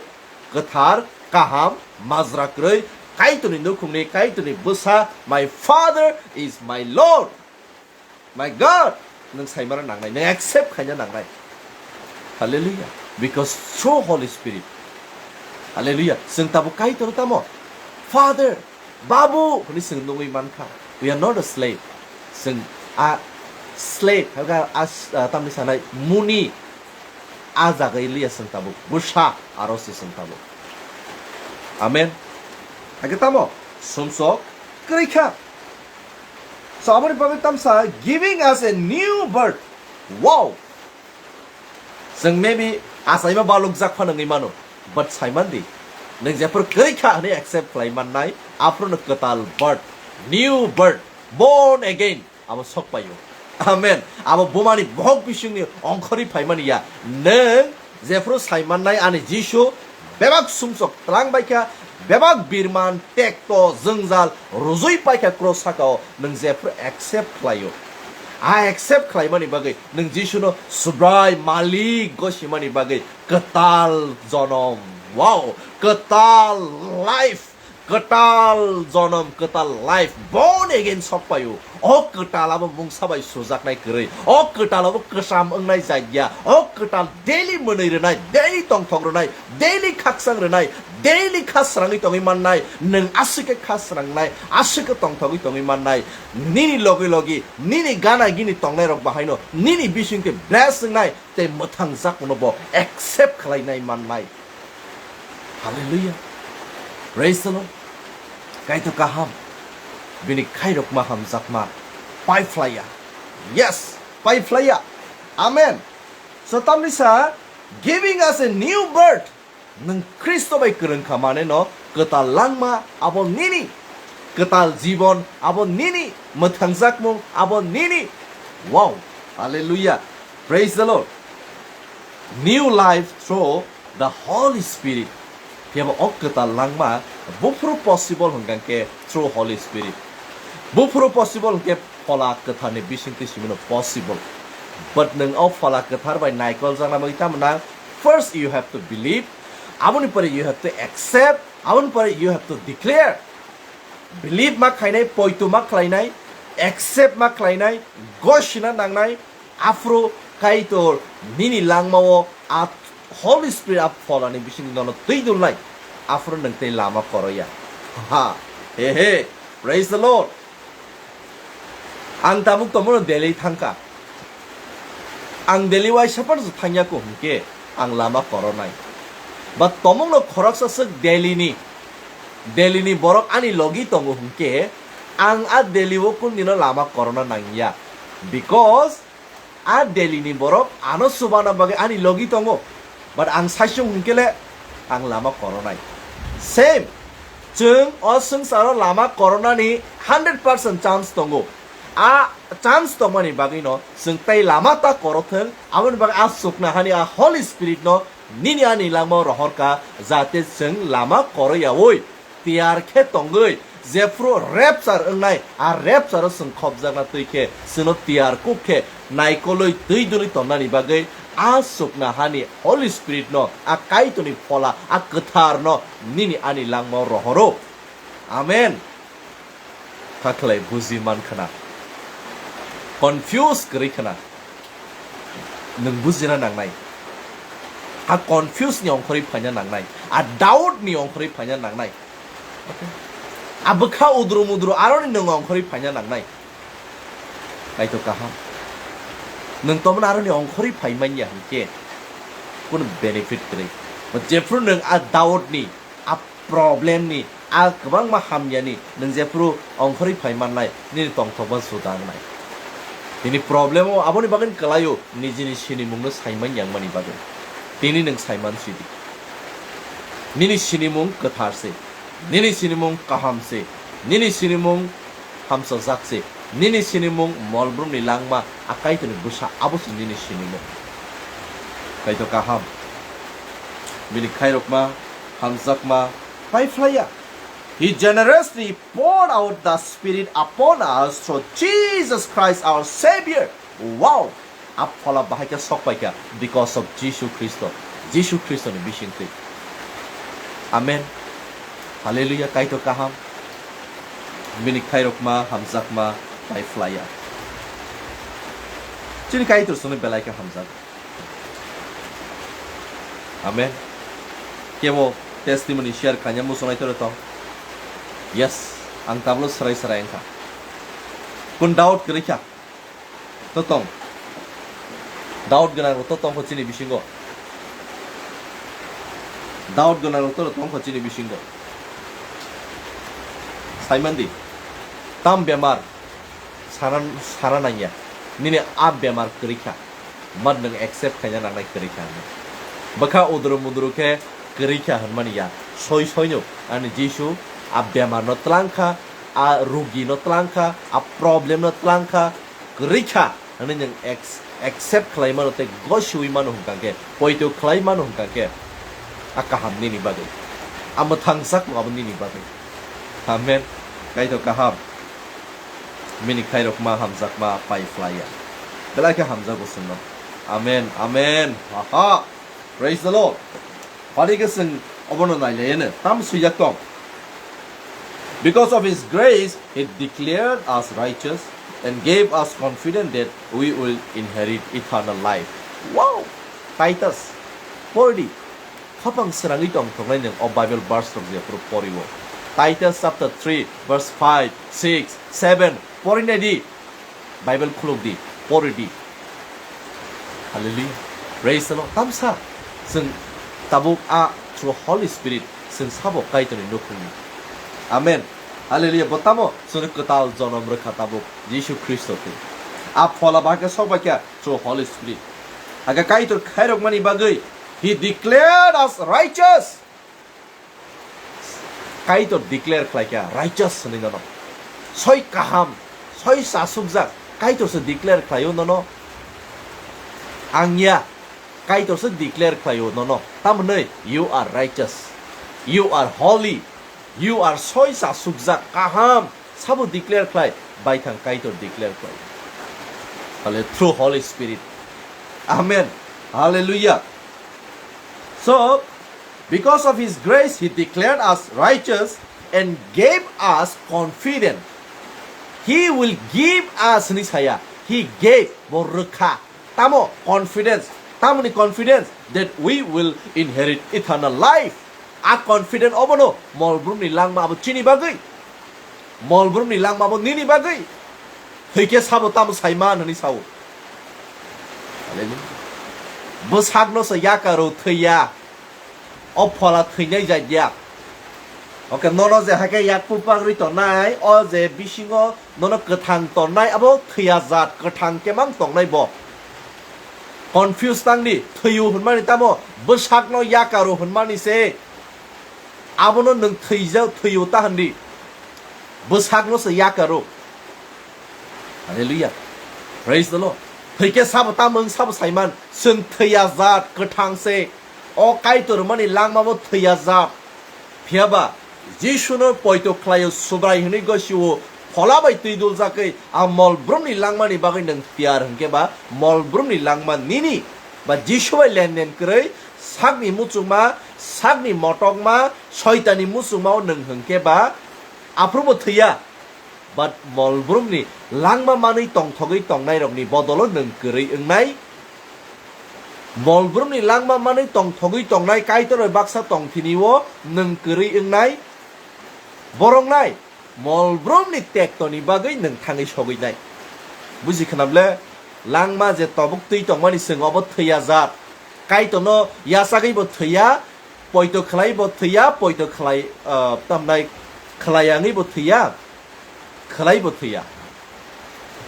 kwthar kaham, majra kwrwi, Kaitorni nukhungni, Kaitorni bwsa, "My Father is my Lord, my God." Nwng saimano nangnai, nwng accept khaina nangnai. Hallelujah. Because through Holy Spirit. Hallelujah. Chwng tabuk Kaitor tamo? Father, Babu, hwnwi chwng nungwi mankha. We are not a slave. Chwng a slave, hwnkha a, a, tamni sanai muni. A jaga iliya chwng tabuk bwsa aro se chwng tabuk. Amen. Hake tamo sumsok kwrwi kha. So aboni bagwi tamsa giving us a new birth. Wow. Chwng maybe achaima balukjak phano wngwi mano, but saimandi, nwng jephru kwrwi kha hwnwi accept khlai mannai, aphuru no kwtal birth, new birth, born again. Abo sok paio. Amen. Abo bumani bohok bisingni ongkhorwi phaimani ya. Nwng jephru saimannai ani Jisu bebak sumsok tlang baikha, bebak birman, tekto, jwngjal rujui paikha cross sakao, nwng jephru accept khlaio. A accept khlaimani bagwi nwng Jisuno Subrai Malik gosimani bagwi kwtal jonom. Wow, kwtal life. Kwtal jonom, kwtal life, born again sok paio. O kwtal abo mungsa bai sujaknai kwrwi. O kwtal abo kwcham wngnai jagya. O kwtal daily mwnwi rwnai, daily tongthok rwnai, daily khaksang rwnai, daily kha srangwi tongwi mannai. Nwng aswk khe kha srangnai, aswk khe tongthogwi tongwi mannai. Nini logi logi, nini gana gini tongnai rok bahaino, nini bisingtwi bless wngnai, tei mwthangjakmano bo accept khlainai mannai. Hallelujah. Praise the Lord. Kaitor kaham. Bini khairokma hamjakma. Paiphlaiya. Yes. Paiphlaiya. Amen. So tamni sa giving us a new birth. Nwng Khristo bai kwrwng kha mane no kwtal langma abo nini. Kwtal jibon abo nini. Mwthangjakmung abo nini. Wow. Hallelujah. Praise the Lord. New life through the Holy Spirit. Phiya bo o kwtal langma buphuru possible hwnkha khe through Holy Spirit. Buphuru possible hwnkhe Phola Kwtharni bisingtwi simino possible. But nwng o Phola Kwthar bai naikol jakna bagwi tamo nang? First you have to believe, aboni pore you have to accept, aboni pore you have to declare. Believe ma khlainai, poito ma khlainai, accept ma khlainai, gosina nangnai, aphuru Kaitor nini langmao a Holy Spirit a Pholani bisingtwi nono twi dulnai, aphuru nwng tei lama koroya. Ha, he he, praise the Lord. Ang tabuk tomono Delhi thangkha. Ang Delhi waisa phano thangya ko hwnkhe ang lama koronai. Ba tomongno khoroksa swk Delhi ni, Delhi ni borok ani logi tongo hwnkhe ang a Delhi o kun dino lama korona nangya. Because a Delhi ni borok ano chubana bagwi ani logi tongo. But ang saisung hwnkhe le ang lama koronai. Same. Chwng o swngcharo lama koronani hundred percent chance tongo. A chance tongmani bagwino chwng tei lama ta korothwng, aboni bagwi a chukna hani a Holy Spirit no nini ani langmao rohorkha, jate chwng lama koroyaui tiyar khe tongwi, jephru rapture wngnai, a rapture o chwng khopjakna twi khe chwngno tiyar kuk khe naikolwi twi dwnwi tonnani bagwi a chukna hani Holy Spirit no, a Kaitorni Phola, a Kwthar no nini ani langmao rohoro. Amen. Kha khlai buji man khna. Confuse kwrwi khna. Nwng bujina nangnai. A confuse ni ongkhorwi phaina nangnai. A doubt ni ongkhorwi phaina nangnai. Okay? A bwkha udru mudru aroni nwng ongkhorwi phaina nangnai. Kaitor kaham. Nwng tomon aroni ongkhorwi phai manya hwnkhe. Kunu benefit kwrwi. Jephru nwng a doubt ni, a problem ni, a kwbangma hamya ni nwng jephru ongkhorwi phai mannai, nini tongthokma juda wngnai. Nini problem o aboni bagwi kwlaio, nijini sinimung no saiman yangmani bagwi. Tini nwng saiman sidi. Nini sinimung kwthar se, nini sinimung kaham se, nini sinimung hamsajak se, nini sinimung molbrumni langma a Kaitorni bwsa abo se nini sinimung. Kaitor kaham. Bini khairokma, hamjakma, paiphlaiya. He generously poured out the Spirit upon us through Jesus Christ our Savior. Wow! A Phola bahai khe sok pai kha because of Jisu Khristo. Jisu Khristo ni bisingtwi. Amen. Hallelujah, Kaitor kaham. Bini khairokma, hamjakma, pai phlaiya. Chini Kaitor songni belai khe hamjak. Amen. Kebo testimony share kanya musunai tore tong. Yes, ang tablo serai serai wngkha. Kun doubt kwrwi kha. To tong. Doubt gwnang rok to tong kho chini bisingo. Doubt gwnang rok to tong kho chini bisingo. Saimandi. Tam bemar. Sana, sana nangya. Nini a bemar kwrwi kha. Mat nwng accept khaina nangnai kwrwi kha. Bwkha udru mudru khe kwrwi kha hwnmani ya. Soi soino ani Jisu a bemar no tlang kha, a rugi no tlang kha, a problem no tlang kha, kwrwi kha hwnwi nwng ex-, accept khlai mano tei gosiwi mano hwnkha khe, poito khlai mano hwnkha khe, a kaham nini bagwi, a mwthang sak abo nini bagwi. Amen. Kaitor kaham. Bini khairokma hamjakma pai phlaiya. Belai khe hamjago chwngno. Amen. Amen. Aha. Praise the Lord. Pari khe chwng obono nailaiya no. Tam swijak tong. Because of his grace, he declared us righteous and gave us confidence that we will inherit eternal life. Wow! Titus, pori di. Khapang srangwi tong thoknai nwng o Bible verse rok jephuru pori o. Titus chapter three, verse five, six, seven, pori nai di. Bible khuluk di, pori di. Hallelujah. Praise the Lord. Tamsa, chwng tabuk a through Holy Spirit, chwng sabo Kaitorni nukhungni. Amen. Hallelujah. Bo tamo chwngno kwtal jonom rwkha tabuk Jisu Khristo twi. A phola bahai khe sok bai kha through Holy Spirit. Aga Kaitor khairokmani bagwi, he declared us righteous. Kaitor declare khlai kha righteous hwnwi nono. Soi kaham, soi chasukjak, Kaitor se declare khlaio nono. Ang ya, Kaitor se declare khlaio nono. Tamoni, you are righteous, you are holy, you are soi chasukjak, kaham, sabo declare khlai, baithang Kaitor declare khlai. Hale, through Holy Spirit. Amen. Hallelujah. So, because of his grace, he declared us righteous and gave us confidence. He will give us, hwnwi saya. He gave, bo rwkha. Tamo confidence. Tamoni confidence that we will inherit eternal life. A confidence obono molbrumni langma abo chini bagwi. Molbrumni langma abo nini bagwi. Thwikhe sabo tamo saiman hwnwi sao. Hallelujah. Bwsakno se yakaro thwiya. O phola thwinai jai dia. Oke, nono je haikhe yak pupak rwi tongnai, o je bisingo nono kwthang tongnai, abo thwiya jat, kwthang kemang tongnai bo. Confuse tangdi, thwiyo hwnmani tamo, bwsakno yakaro hwnmani se. Abono nwng thwijak, thwiyo ta hwndi. Bwsakno se yakaro. Hallelujah. Praise the Lord. Thwikhe sabo tamo wng sabo saiman, chwng thwiya jat, kwthang se. O Kaitor mani langma bo thwiya jat. Phiya ba, Jisuno poito khlaio Subrai hwnwi gosio phola bai twi duljakwi a molbrumni langmani bagwi nwng tiyar hwnkhe ba molbrumni langma nini ba Jisu bai lenden kwrwi sakni muchungma, sakni motokma, soitani muchungmao nwng hwnkhe ba aphuru bo thwiya. But molbrumni langma manwi tongthogwi tongnairokni bodolo nwng kwrwi wngnai. Molbrumni langma manwi tongthogwi tongnai Kaitor bai baksa tongthini-o nwng kwrwi wngnai. Borok nai, molbrumni tektoni bagwi nwng thangwi sogwi nai. Buji khna ble, langma je tobuk twi tongmani chwng obo thwiya jat. Kaitorno yachagwi bo thwiya, poito khlai bo thwiya, poito khlai, ah, tamnai khlai yangwi bo thwiya, khlai bo thwiya.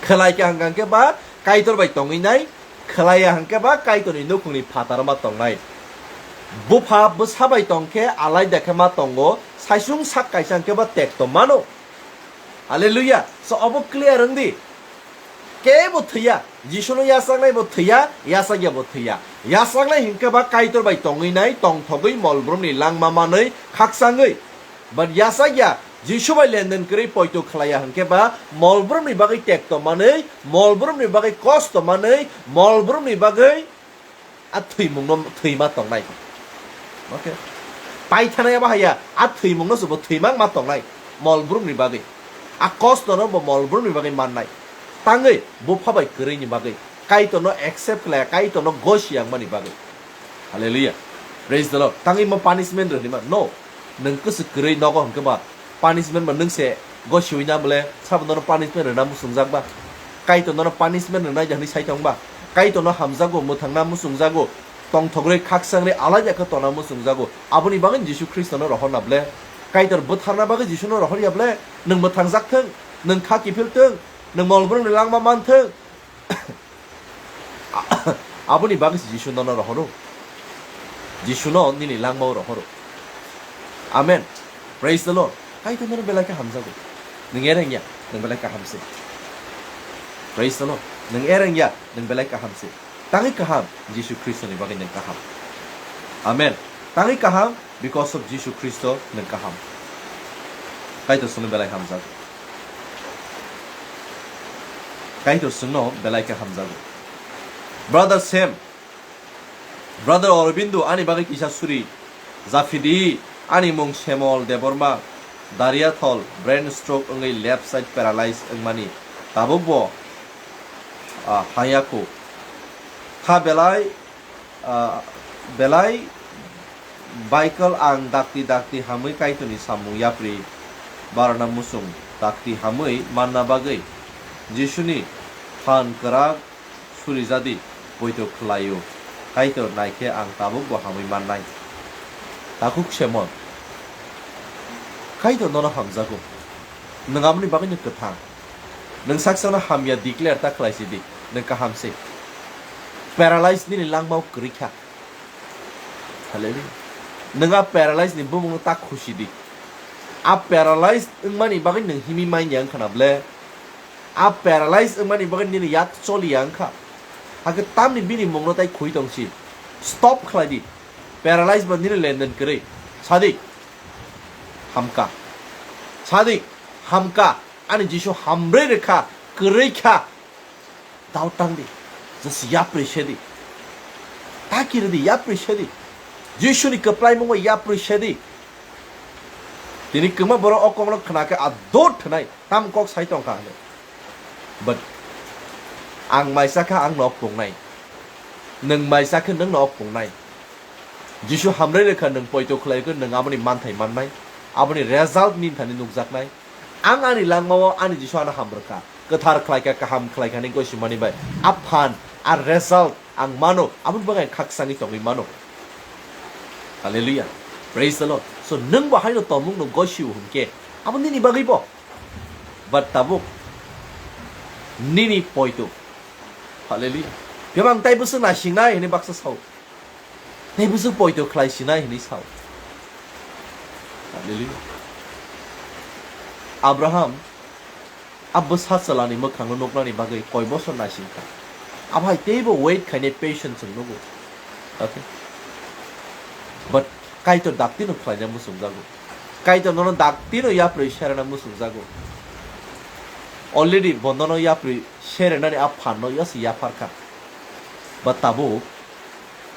Khlai kha hwnkha khe ba Kaitor bai tongwi nai, khlai ya hwnkhe ba Kaitorni nukhungni phataro ma tongnai. Bupha bwsa bai tong khe alaida khe ma tongo, saisung sak kaisa hwnkhe ba tekto mano. Hallelujah. So obo clear wng di. Kebo thwiya, Jisuno yachaknai bo thwiya, yachakya bo thwiya. Yachaknai hwnkhe ba Kaitor bai tongwi nai, tongthogwi molbrumni langma manwi, khaksangwi. But yachakya, Jisu bai lenden kwrwi poito khlaiya hwnkhe ba molbrumni bagwi tekto manwi, molbrumni bagwi kosto manwi, molbrumni bagwi a thwimungno thwima tongnai. Okay. Paithanai abo haya, a thwimungno se bo thwimang ma tongnai, mol brumni bagwi. A kostono bo mol brumni bagwi mannai. Tangwi bupha bai kwrwini bagwi. Kaitorno accept khlai, Kaitorno gosi yang mani bagwi. Hallelujah. Praise the Lord. Tangwi mo punishment rwrima? No. Nwng kwswk kwrwi nogo hwnkhe ba punishment ba nwng se gosiwi na bole sabo nono punishment rwna muchungjak ba? Kaitor nono punishment rwnai da hwnwi sai tong ba? Kaitor no hamjago, mwthangna muchungjago, tongthok rwi khakchang rwi alaida khe tona muchungjago. Aboni bagwi Jisu Khristo no rohor na ble? Kaitor bwtharna bagwi Jisu no rohor ya ble? Nwng mwthangjak thung, nwng kha kiphil thung, nwng mol brumni langma man thung. Aboni bagwi se Jisu nono rohoro. Jisu no nini langmao rohoro. Amen. Praise the Lord. Kaitor nono belai khe hamjago. Nwng ereng ya, nwng belai kaham se. Praise the Lord. Nwng ereng ya, nwng belai kaham se. Tangwi kaham, Jisu Khristo ni bagwi nwng kaham. Amen. Tangwi kaham, because of Jisu Khristo nwng kaham. Kaitor chwngno belai hamjago. Kaitor chwngno belai khe hamjago. Brother Sam, Brother Aurobindo, ani bagwi kisa suri japhidi, ani mung Semol Debbarma, Dariathol, brain stroke wngwi left side paralyze wngmani tabukbo, ah, hangya kho. Kha belai, ah, belai baikal ang dakti dakti hamwi Kaitorni samung yapri barana muchung dakti hamwi manna bagwi Jisuni phan kwrak suri jadi poito khlaio. Kaitor naikhe ang tabukbo hamwi mannai. Takhuk Semon, Kaitor nono hamjago. Nwng aboni bagwino kwthang. Nwng saksano hamya declare ta khlai sidi, nwng kaham se. Paralyze nini langmao kwrwi kha. Hallelujah. Nwng a paralyze ni bumungno ta khusi di. A paralyze wngmani bagwi nwng himwi manya wngkha na ble? A paralyze wngmani bagwi nini yak choli ya wngkha. Hakhe tamni bini mungno tai khui tong si. Stop khlai di. Paralyze ba nini lenden kwrwi. Sadi. Hamka. Sadi. Hamka. Ani Jisu hamrwi rwkha. Kwrwi kha. Dao tang di. Just yapri se di. Taki rw di, yapri se di. Jisuni kwplai mungo yapri se di. Tini kwma borok o kokno khna khe a dot thwnai. Tam kok sai tong kha hwnwi. But ang maisa kha, ang nok pungnai. Nwng maisa khe nwng nok pungnai. Jisu hamrwi rwkha, nwng poito khlai khe nwng aboni manthai mannai. Aboni result nini thani nukjaknai. Ang ani langmao ani Jisu ano ham rwkha. Kwthar khlai kha, kaham khlai kha hwnwi gosimani bai. A phan, a result ang mano. Aboni bagwi ang khakchangwi tongwi mano. Hallelujah. Praise the Lord. So, nwng bo haino tongmung no gosio hwnkhe, abo nini bagwi bo. But tabuk nini poito. Hallelujah. Phiya bang tai bwswk naisingnai hwnwi baksa sao. Tai bwswk poito khlai sinai hwnwi sao. Hallelujah. Abraham a bwsa chwlani mwkhangno nuknani bagwi koi bosor naising kha. Abo hai teibo wait khainai patience wng nugo. Okay. But Kaitor daktino khlaina muchungjago. Kaitor nono daktino yapri serena muchungjago. Already bo nono yapri serenani a phanno yasi yaphar kha. But tabuk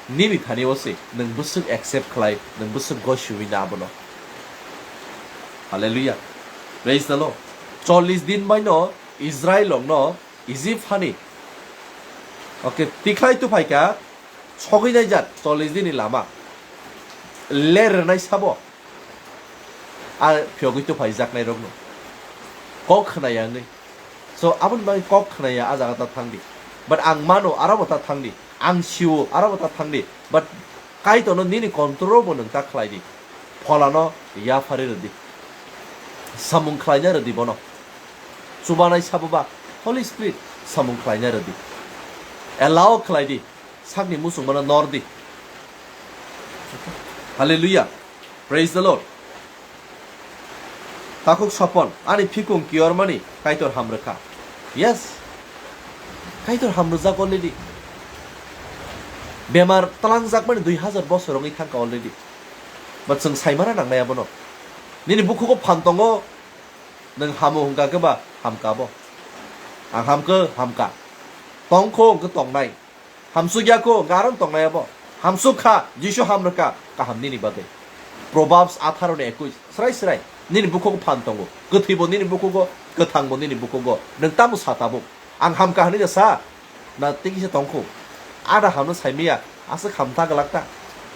nini thani o se nwng bwswk accept khlai, nwng bwswk gosiwi na abono. Hallelujah. Praise the Lord. Chollish din baino Israel rokno Egypt hani, okay, tikhlai tuphai kha, sogwi nai jat chollish din ni lama. Ler rwnai sabo. A phiyogwi tuphai jaknai rokno. Kok khwnaya wngwi. So, aboni bagwi kok khwnaya a jaga ta thang di. But ang mano, aro bo ta thang di. Ang sio, aro bo ta thang di. But Kaitorno nini control bo nwng ta khlai di. Pholano yaphari rw di. Samung khlaina rw di bono. Chubanai sabo ba Holy Spirit samung khlaina rw di. Allow khlai di. Sakni muchungmano nor di. Hallelujah. Praise the Lord. Takhuk Sopon, ani phikung kiyormani Kaitor hamrwkha. Yes. Kaitor hamrwjak already. Bemar twlangjakmani dui hazar bosor wngwi thangkha already. But chwng saimana nangnai abono. Nini bukhugo phan tongo, nwng hamo hwnkha khe ba hamka bo. Ang hamkhe hamka. Tongkho hwnkhe tongnai. Hamsuk ya kho, hwnkhe aro tongnai abo. Hamsuk kha, Jisu hamrwkha, kaham nini bagwi. Proverbs atharo ni ekush, srai srai. Nini bukhugo phan tongo. Kwthwi bo nini bukhugo, kwthang bo nini bukhugo. Nwng tamo sa tabuk? Ang hamkha hwnwi no sa? Na tei kisa tongkhu. Ada hamno saimaya, aswk hamtha glak ta.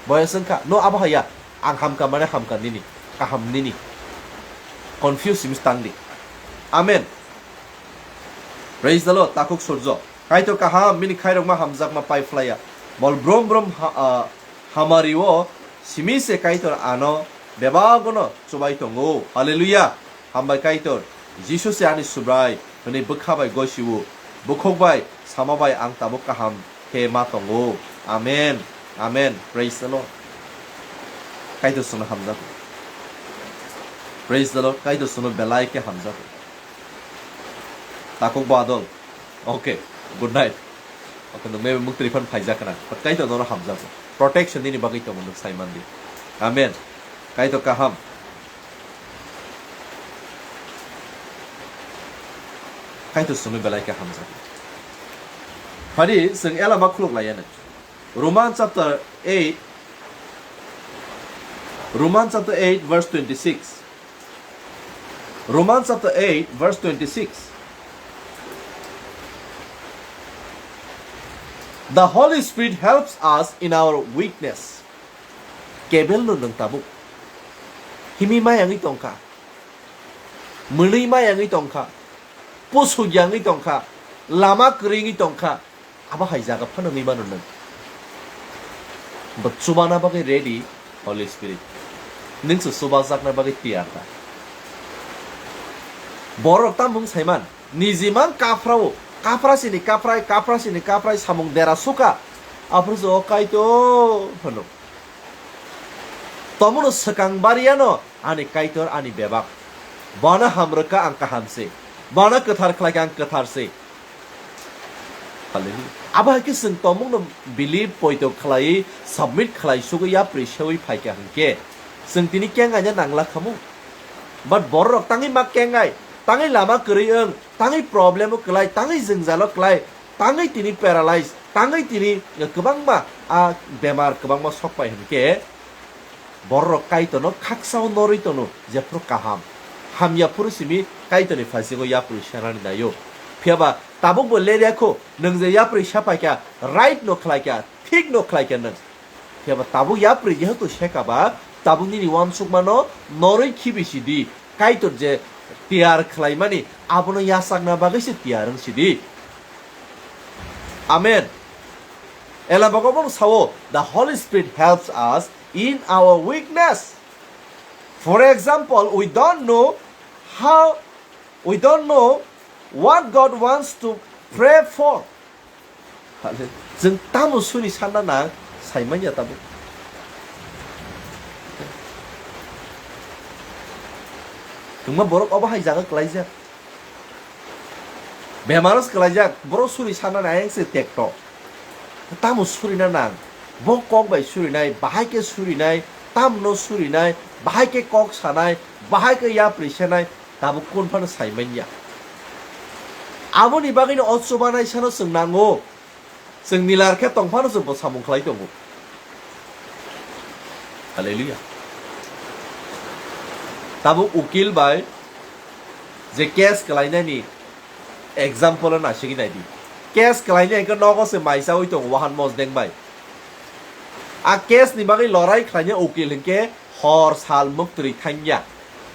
Boyas wngkha, no abo haya. Ang hamkha mane hamkha nini. Kaham nini. Confuse simi tangdi. Amen. Praise the Lord. Takhuk Surjo. Kaitor kaham, bini khairokma hamjakma pai phlaiya. Bol brum brum ha-, ah, hamari o simi se Kaitor ano bebagono chubai tongo. Hallelujah. Hambai Kaitor, Jisu se ani Subrai, hwnwi bwkha bai gosiwo. Bukhuk bai, sama bai ang tabuk kaham khe ma tongo. Amen. Amen. Praise the Lord. Kaitor sono hamjago. Praise the Lord. Kaitor sono belai khe hamjago. Takhuk badol. Okay, good night. Okay, nwng mebe muktrwi phan phaijak kana. But Kaitor nono hamjago. Protection nini bagwi tongo nwng saimandi. Amen. Kaitor kaham. Kaitor sumi belai khe hamjago. Phadi chwng elama khuluk laiya nai. Roman chapter eight, Roman chapter eight verse twenty-six. Romans chapter eight, verse twenty-six. The Holy Spirit helps us in our weakness. Kebel no nwng tabuk. Himi mayangwi tongkha. Mwnwi mayangwi tongkha. Pusuk yangwi tongkha. Lama kwrwingwi tongkha. Abo hai jaga phano nwi mano nwng. Bo chubana bagwi ready, Holy Spirit. Nwng se chubajakna bagwi tiyar da. Borok tamo wng saiman, niji mang kaphrao, kapra sini kaprai, kapra sini kaprai samung dera suka. Aphuru se o Kaitor hwno. Tomono swkang bariano ani Kaitor ani bebak. Bono hamrwkha ang kaham se. Bono kwthar khlaikha ang kwthar se. Hallelujah. Abo hai khe chwng tongmungno believe, poito khlai, submit khlai sugwi yapri sewi phaikha hwnkhe chwng tini kengaina nangla khamu. But bororok tangwi ma kengai, tangwi lama kwrwi wng, tangwi problem o kwlai, tangwi jwngjalo kwlai, tangwi tini paralyze, tangwi tini kwbangma a bemar kwbangma sokpai hwnkhe, bororok Kaitorno khaksao norwi tono, jephuru kaham. Hamya phuru simi Kaitorni phasingo yapri sanani naio. Phiyaba tabukbo lerya kho, nwng je yapri sapaikha, right no khlaikha, thik no khlaikha nwng. Phiyaba tabuk yapri jehetu sekaba, tabuk nini uansukmano norwi khibi sidi. Kaitor je tiyar khlaimani, abono yachakna bagwi se tiyar wng sidi. Amen. Ela bogo bong sao, "The Holy Spirit helps us in our weakness." For example, we don't know how, we don't know what God wants to pray for. Hale, chwng tamo suri sanna nang, saimanya tabuk. Tungma borok obo hai jaga kwlaijak. Bemaro se kwlaijak, borok suri sanna nang, ayang se tekto. Tamo surina nang, bo kok bai surinai, bahai khe surinai, tamno surinai, bahai khe kok sanai, bahai khe yapri senai, tabuk kun phano saimanya. Aboni bagwino o chubanai sano chwng nango. Chwng nilar khe tong phano chwng bo samung khlai tongo. Hallelujah. Tabuk ukil bai je case kwlainani example o naisingwi naidi. Case kwlainai hwnkhe nogo se maisaui tongo wahan mosdeng bai. A case ni bagwi lorai khlainai ukil hwnkhe hor sal muktwi thangya.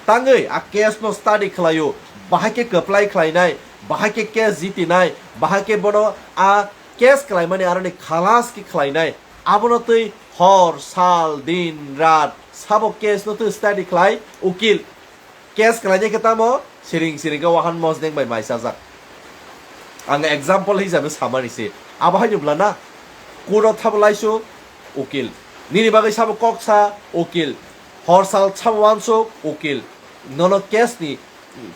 Tangwi a case no study khlaio, bahai khe kwplai khlainai, bahai khe case jitinai, bahai khe bono a case khlaimani aroni khalas khe khlainai, abono twi hor, sal, din, rat, sabo case no twi study khlai, ukil. Case khlainai khe tamo siring siring khe wahan mosdeng bai mai chajak. Ang example hisabe samani se. Abo haino bwla na? Court o thabo laisuk, ukil. Nini bagwi sabo kok sa, ukil. Hor sal sabo uansuk, ukil. Nono case ni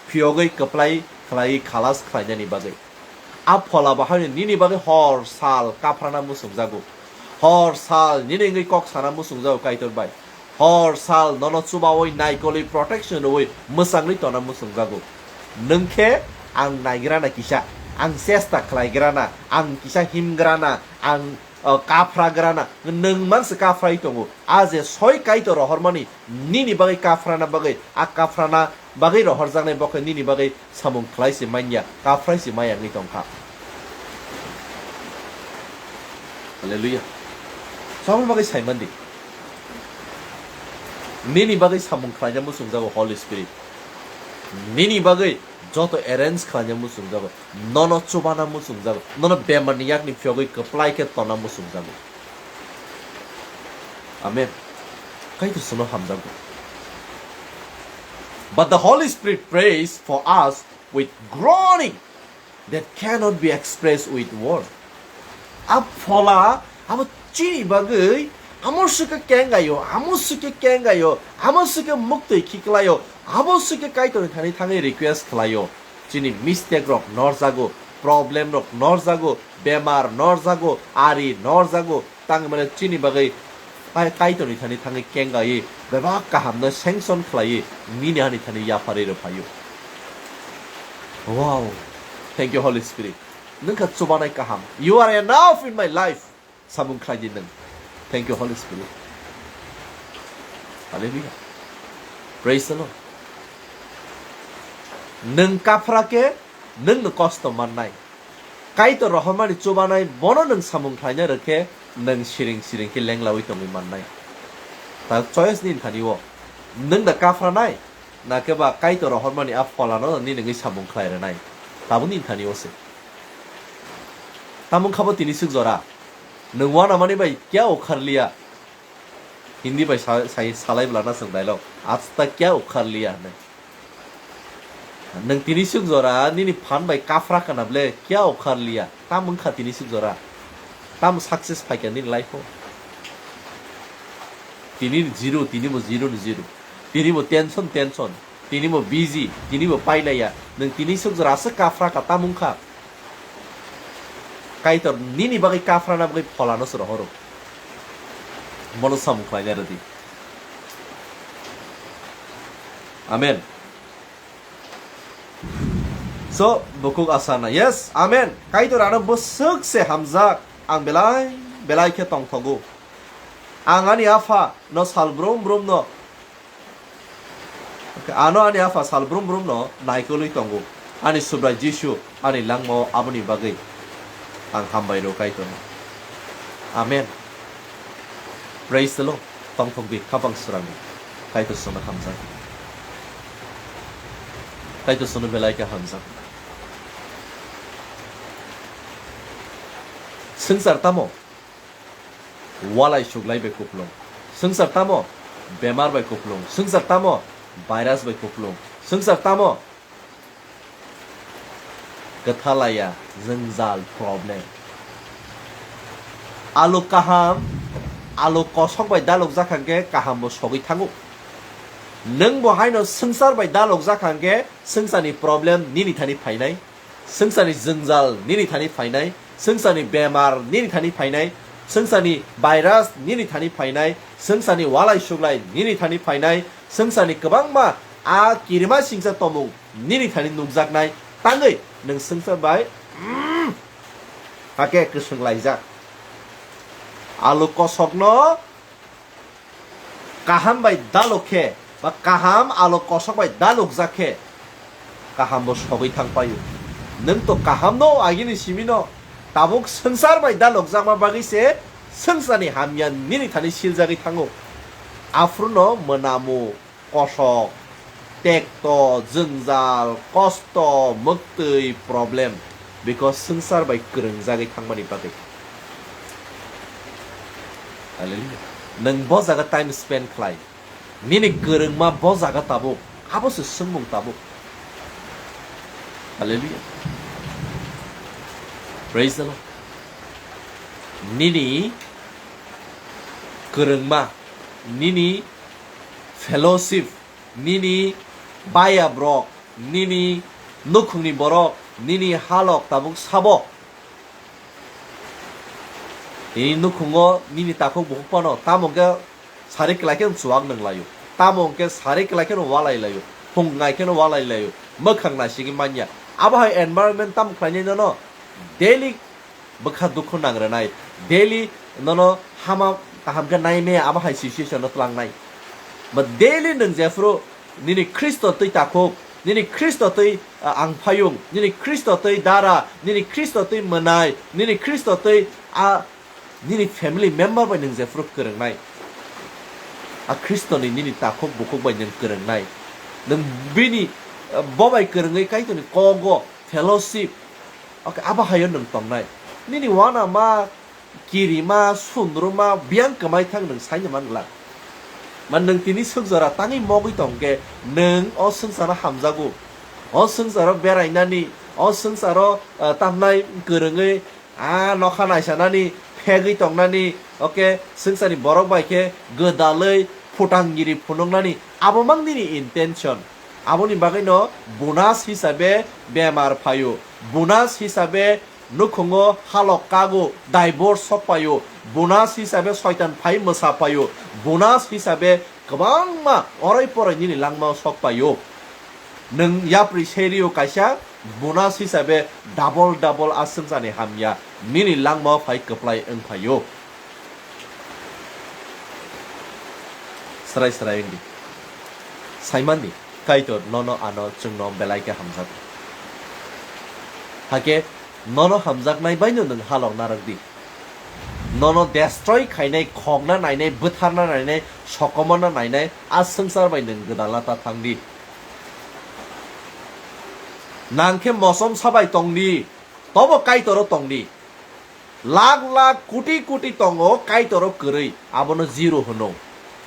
phiyogwi kwplai khlai khalas khlainani bagwi. A phola bo haino nini bagwi hor sal kaphrana muchungjago. Hor sal nini wngwi kok sana muchungjago Kaitor bai. Hor sal nono chubaui naikolwi protection rwui mwchangwi tona muchungjago. Nwng khe ang naigrana kisa, ang chesta khlaigrana, ang kisa himgrana, ang o, kaphra grana, nwng manse kaphrai tongo. A je soi Kaitor rohormani, nini bagwi kaphrana bagwi, a kaphrana bagwi rohorjaknai bo khe nini bagwi samung khlai se manya, kaphrai se maya wngwi tongkha. Hallelujah. Samung bagwi saimandi. Nini bagwi samung khlaina muchungjago Holy Spirit. Nini bagwi joto arrange khlaina muchungjago. Nono chubana muchungjago. Nono bemarni yakni phiyogwi kwplai khe tonna muchungjago. Amen. Kaitor sono hamjago. But the Holy Spirit prays for us with groaning that cannot be expressed with word. A phola abo chini bagwi amo suke kengayo, amo suke kengayo, amo suke muktwi khiklayo, abo suke Kaitorni thani thangwi request khlayo. Chini mistake rok norjago, problem rok norjago, bemar norjago, ari norjago, tangwi mane chini bagwi Kai-, Kaitorni thani thangwi kengaiwi bebak kahamno sanction khlaiwi nini ani thani yapharwi rwphaio. Wow. Thank you, Holy Spirit. Nwng kha chubanai kaham. You are enough in my life. Samung khlai di nwng. Thank you, Holy Spirit. Hallelujah. Praise the Lord. Nwng kaphra khe nwng no kosto mannai. Kaitor rohormani chubanai bono nwng samung khlaina rwkhe nwng siring siring khe lenglawi tongwi mannai. Ta choice nini thani o. Nwng da kaphranai, na khe ba Kaitor rohormani a pholano nini wngwi samung khlai rwnai. Tabuk nini thani o se. Tamo wngkha bo tini swk jora. Nwng uanamani bai kya ukhar liya. Hindi bai sa-, sai-, salai bwla na chwng dialogue. Aaj tak kya ukhar liya hinwi. Nwng tini swk jora nini phan bai kaphra kana ble kya ukhar liya. Tam wngkha tini swk jora. Tam success phaikha nini life o. Tini ni zero, tini bo zero ni zero. Tini bo tension, tension. Tini bo busy, tini bo pailaiya. Nwng tini swk jora aswk kaphra ka tam wngkha. Kaitor nini bagwi kaphrana bagwi pholano se rohoro. Bono samung khlaina rwdi. Amen. So, bukuk asana. Yes, amen. Kaitor ano bwswk se hamjak. Ang belai, belai khe tongthogo. Ang ani apha no sal brum brum no Ano ani apha sal brum brum no naikolwi tongo. Ani Subrai Jisu ani langmao aboni bagwi ang hambai rw Kaitorno. Amen. Praise the Lord. Tongthok di, khapang srang di. Kaitor sono hamjak. Kaitor sono belai khe hamjak. Swngchar tamo? Walai suklai bai kuplung. Swngchar tamo? Bemar bai kuplung. Swngchar tamo? Virus bai kuplung. Swngchar tamo? Kwthalaya, jwngjal, problem. Alu kaham, alu kosok bai dalukjak hwnkhe kaham bo sogwi thango. Nwng bo haino swngchar bai dalukjak hwnkhe swngcharni problem nini thani phainai. Swngcharni jwngjal nini thani phainai, swngcharni bemar nini thani phainai, swngcharni virus nini thani phainai, swngcharni walai suglai nini thani phainai, swngcharni kwbangma a kirima singcha tomung nini thani nukjaknai, tangwi nwng swngchar bai, mm, hake kwswng laijak. Alu kosokno kaham bai dalok khe, ba kaham alu kosok bai dalokjak khe, kaham bo sogwi thang paio. Nwng to kaham no agini simi no, tabuk swngchar bai dalokjakma bagwi se swngcharni hamya nini thani siljagwi thango. Aphuru no mwnamu, kosok, tekto, jwngjal, kosto, mwktwi, problem. Because swngchar bai kwrwngjagwi thangmani bagwi. Hallelujah. Nwng bo jaga time spend khlai. Nini kwrwngma bo jaga tabuk. Abo se swngmung tabuk. Hallelujah. Praise the Lord. Nini kwrwngma, nini fellowship, nini baya borok, nini nukhungni borok, nini halok tabuk sabo. Nini nukhungo nini takhuk bukhuk phano tamo hwnkhe sari kwlai khe chuwak nang laio, tamo hwnkhe sari kwlai kheno walai laio, phung nai kheno walai laio, mwkhang naisigwi manya. Abo hai environment tamo khlainai nono daily bwkha dukhu nang rwnai, daily nono hama kaham khe nai maya abo hai situation no twlangnai. But daily nwng jephru nini Khristo twi takhuk, nini Khristo twi, ah, angphayung, nini Khristo twi dara, nini Khristo twi mwnai, nini Khristo twi, ah, nini family member bai nwng jephru kwrwngnai, a Khristoni nini takhuk bukhuk bai nwng kwrwngnai, nwng bini, ah, bo bai kwrwngwi Kaitorni kogo fellowship, okay, abo haio nwng tongnai. Nini uanama, kirima, sunruma, biyang kwmai thang nwng saino man glak. Man nwng tini swk jora tangwi mogwi tong khe nwng o swngcharo hamjago. O swngcharo berainani, o swngcharo, ah, tamnai kwrwngwi, ah, nokha naisanani, phegwi tongnani, okay, swngcharni borok bai khe gwdalwi phutang giri phunuknani, abo mang nini intention. Aboni bagwino bonus hisabe bemar phaio, bonus hisabe nukhungo halok kago, divorce sok paio, bonus hisabe soitan phai mwsa paio, bonus hisabe kwbangma orai porai nini langmao sok paio. Nwng yapri serio kaisa bonus hisabe double double a swngcharni hamya nini langmao phai kwplai wng phaio. Srai srai wngdi. Saimandi, Kaitor nono ano chwngno belai khe hamjak. Hakhe nono hamjaknai baino nwng halok narwkdi. Nono destroy khainai, khokna nainai, bwtharna nainai, sokomorna nainai, a swngchar bai nwng gwdalna ta thangdi. Nang khe mosom sabai tongdi, tobo Kaitoro tongdi. Lak lak, koti koti tongo Kaitoro kwrwi, abono zero hwno.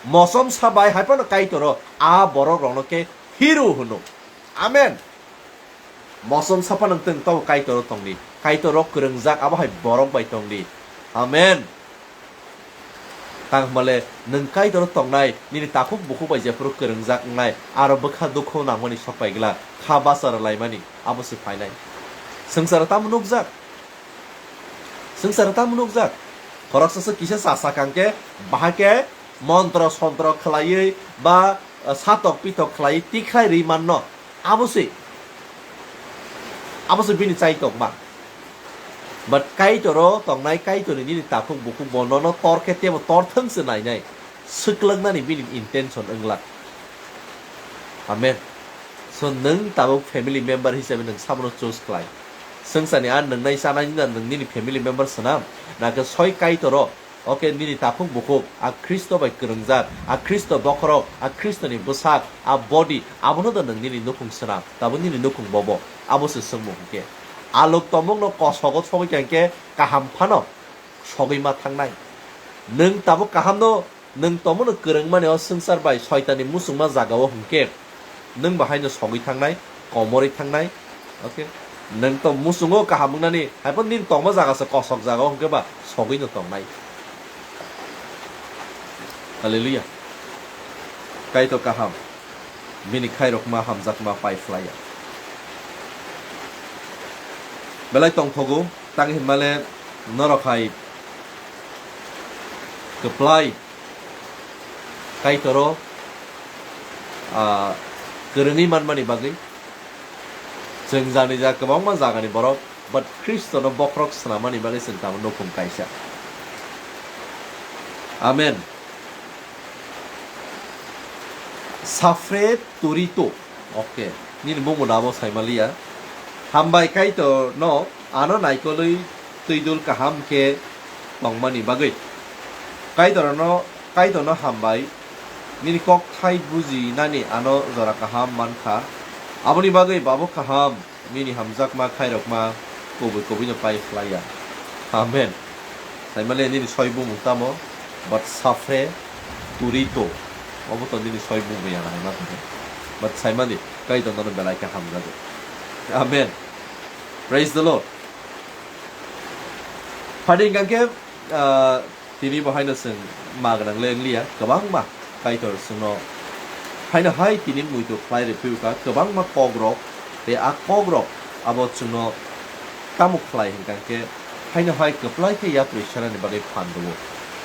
Mosom sabai hai phano Kaitoro a borok rokno khe hero hwno. Amen. Mosom sapa nang tong tabo Kaitoro tongdi. Kaitoro kwrwngjak abo hai borok bai tongdi. Amen. Tang hwnbale nwng Kaitoro tongnai, nini takhuk bukhuk bai jephuru kwrwngjak wngnai, aro bwkha dukhu nangmani sok pai glak, kha basa rwlaimani, abo se phainai. Swngcharo tamo nukjak? Swngcharo tamo nukjak? Khoroksa se kisa cha sakang khe, bahai khe montro sontro khwlaiwi ba, eh, satok pitok khwlaiwi tikhlai rwi manno. Abo se, abo se bini chaitokma. But Kaitoro tongnai, Kaitorni nini takhuk bukhuk bo nono tor khe tebo tor thwng se nainai. Swklwknani bini intention wngla. Amen. So, nwng tabuk family member hisabe nwng sabono choose khlai. Swngcharni a nwngnai chanai wngna nwng nini family member swnam, nakhe soi Kaitoro, okay, nini takhuk bukhuk, a Khristo bai kwrwngjak, a Khristo bokhorok, a Khristoni bwsak, a body, abono da nwng nini nukhung swnam, tabuk nini nukhung bobo, abo se swngmung hwnkhe. A lok tomokno kosogo sogwi kangkhe kaham phano sogwi ma thangnai. Nwng tabuk kahamno Nwng tomono kwrwngmani o swngchar bai soitanni muchungma jagao hwnkhe, nwng bo haino sogwi thangnai, komorwi thangnai. Okay? Nwng to muchungo kaham wngnani, haiphano nini tongma jaga se kosok jagao hwnkhe ba sogwino tongnai. Hallelujah. Kaitor kaham. Bini khairokma hamjakma pai phlaiya. Belai tongthogo, tang hinmale norok hai kwplai Kaitoro, ah, kwrwngwi manmani bagwi chwng jani ja kwbangma jagani borok, but Khristono bokhorok swnamani bagwi chwng tamo nukhung kaisa. Amen. Safre turito. Okay. Nini bumung abo saimaliya. Hambai Kaitorno ano naikolwi twidul kaham khe tongmani bagwi. Kaitorno, Kaitorno hambai. Nini kokthai bujinani ano jora kaham mankha. Aboni bagwi babo kaham. Nini hamjakma khairokma kubui kubuino pai phlaiya. Amen. Saimale nini soi bumung tamo, but safre turito. Obo to nini soi bumung ya hai ma tongkhe. But saimani Kaitor nono belai khe hamjago. Amen. Praise the Lord. Phadi hingkha khe, ah, Tini bo haino chwng ma gwnang le wngliya, kwbangma Kaitor chwngno haino hai tini muitu khlai rw phiyokha, kwbangma kokrok, tei a kokrok abo chwngno tamo khlai hwnkha khe haino hai kwplai khe yapri sanani bagwi phan rwo.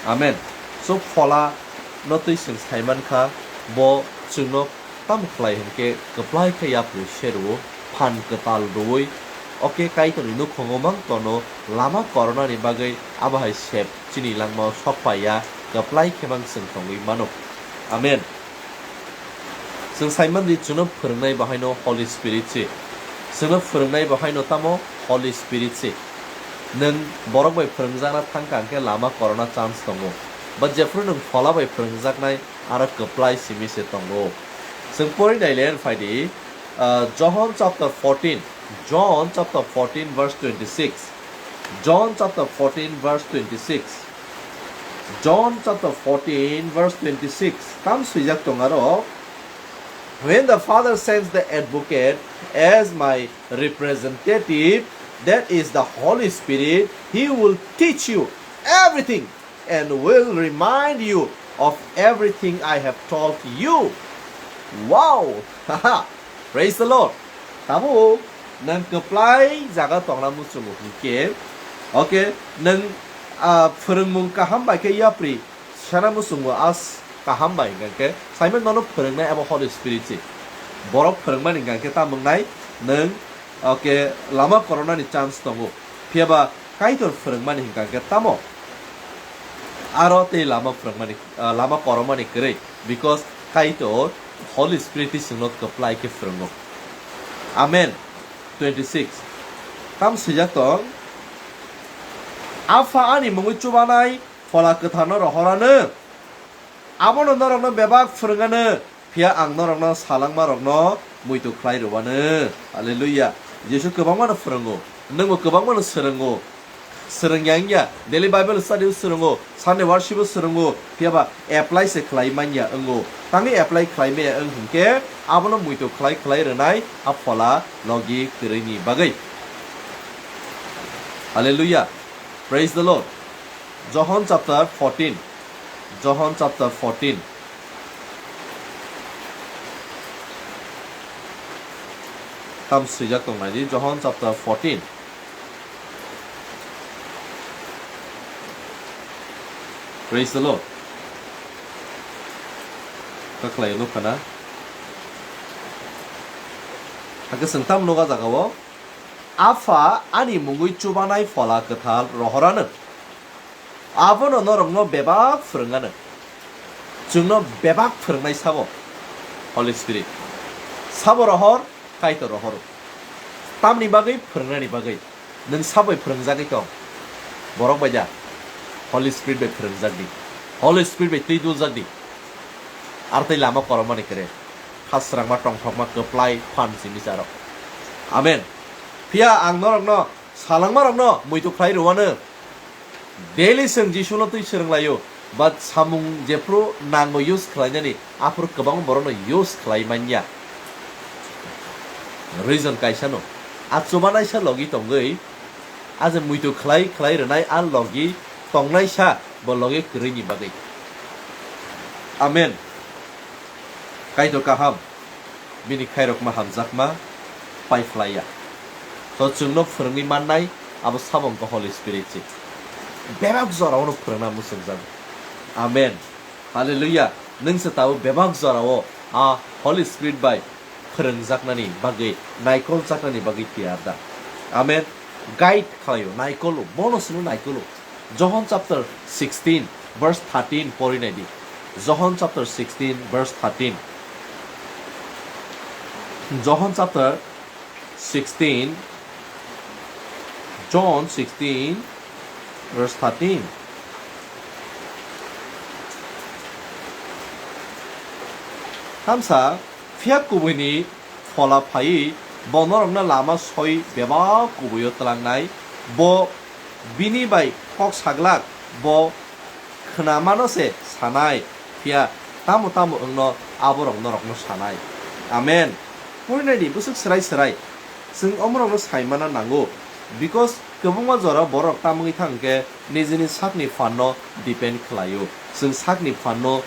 Amen. So phola no twi chwng sai mankha, bo chwngno tamo khlai hwnkhe kwplai khe yapri se rwo, phan kwtal rwui Oke, Kaitorni nukhungo mang tono lama koronani bagwi abo hai sep chini langmao sok paiya, kwplai khe mang chwng tongwi mano. Amen. Chwng saimandi chwngno phwrwngnai bahaino Holy Spirit se. Chwngno phwrwngnai bahaino tamo Holy Spirit se. Nwng borok bai phwrwngjakna thangkha hwnkhe lama korona chance tongo. Ba jephru nwng phola bai phwrwngjaknai aro kwplai simi se tongo. Chwng pori naile phaidi, uh, John chapter fourteen, John chapter fourteen verse twenty-six. John chapter fourteen verse twenty-six. John chapter fourteen verse twenty-six. Tam swijak tong aro, "When the Father sends the advocate as my representative, that is the Holy Spirit, he will teach you everything and will remind you of everything I have told you." Wow! Haha! Praise the Lord! Tabuk nwng kwplai jaga tongna muchungo hwnkhe, okay, nwng, ah, phwrwngmung kaham bai khe yapri sana muchungo as kaham bai hwnkhe, Simon nono phwrwngnai abo Holy Spirit se. Borok phwrwngmani hwnkhe tamo wngnai nwng, okay, lama koronani chance tongo. Phiya ba Kaitor phwrwngmani hwnkha khe tamo? Aro tei lama phwrwngmani, ah, lama koromani kwrwi, because Kaitor Holy Spirit twi chwngno kwplai khe phwrwngo. Amen. Twenty-six. Tam swijak tong, "Apha ani mungwi chubanai Phola Kwtharno rohorano. Abono norokno bebak phwrwngano, phiya ang norokno salangmarokno muitu khlai rwano." Hallelujah. Jisu kwbangmano phwrwngo, nwngbo kwbangmano swrwngo. Swrwngya wngya, daily Bible study o swrwngo, Sunday worship o swrwngo, phiya ba apply se khlai manya wngo. Tangwi apply khlai maya wng hwnkhe abono muitu khlai khlai rwnai a Phola logi kwrwini bagwi. Hallelujah. Praise the Lord. John chapter fourteen. John chapter fourteen. Tam swijak tong nai di, John chapter fourteen. Praise the Lord. Kaklai nukha na? Hakhe chwng tam nuga jaga o, "Apha ani mungwi chubanai Phola Kwthar rohorano. Abono norokno bebak phwrwngano." Chwngno bebak phwrwngnai sabo Holy Spirit. Sabo rohor, Kaitor rohoro. Tamni bagwi phwrwngnani bagwi. Nwng sabo bai phwrwngjagwi tong. Borok bai da. Holy Spirit bai phwrwngjak di. Holy Spirit bai twi duljak di. Ar tei lama koromani kwrwi. Kha srangma tongthokma kwplai phan simi charo. Amen. Phiya ang norokno salangmarokno muitu khlai rwano. Daily chwng Jisuno twi swrwnglaio, but samung jephru nango use khlainani, aphuru kwbang borokno use khlai manya. Reason kaisano, a chubanaisa logi tongwi, a je muitu khlai khlai rwnai a logi tongnaisa bo logi kwrwini bagwi. Amen. Kaitor kaham. Bini khairokma hamjakma pai phlaiya. To chwngno phwrwngwi mannai abo sabo wngkha Holy Spirit se. Bebak jorao no phwrwngna muchungjago. Amen. Hallelujah. Nwng se tabuk bebak jorao a Holy Spirit bai phwrwngjaknani bagwi, naikoljaknani bagwi tiyar da. Amen. Guide khlaio, naikolo, bono sino naikolo. John chapter sixteen, verse thirteen pori nai di. John chapter sixteen, verse thirteen. John chapter sixteen, John sixteen, verse thirteen. Tamsa, phiya kubuini Phola phaiwi bo norokno lama soi bebak kubuio twlangnai. Bo bini bai kok saglak, bo khwnamano se sanai, phiya tamo tamo wngno aborok norokno sanai. Amen. Porinai di bwswk swrai swrai. Chwng omorokno saimana nango, because kwbangma jora borok tamwi thang khe nijini sakni phanno depend khlaio. Chwng sakni phanno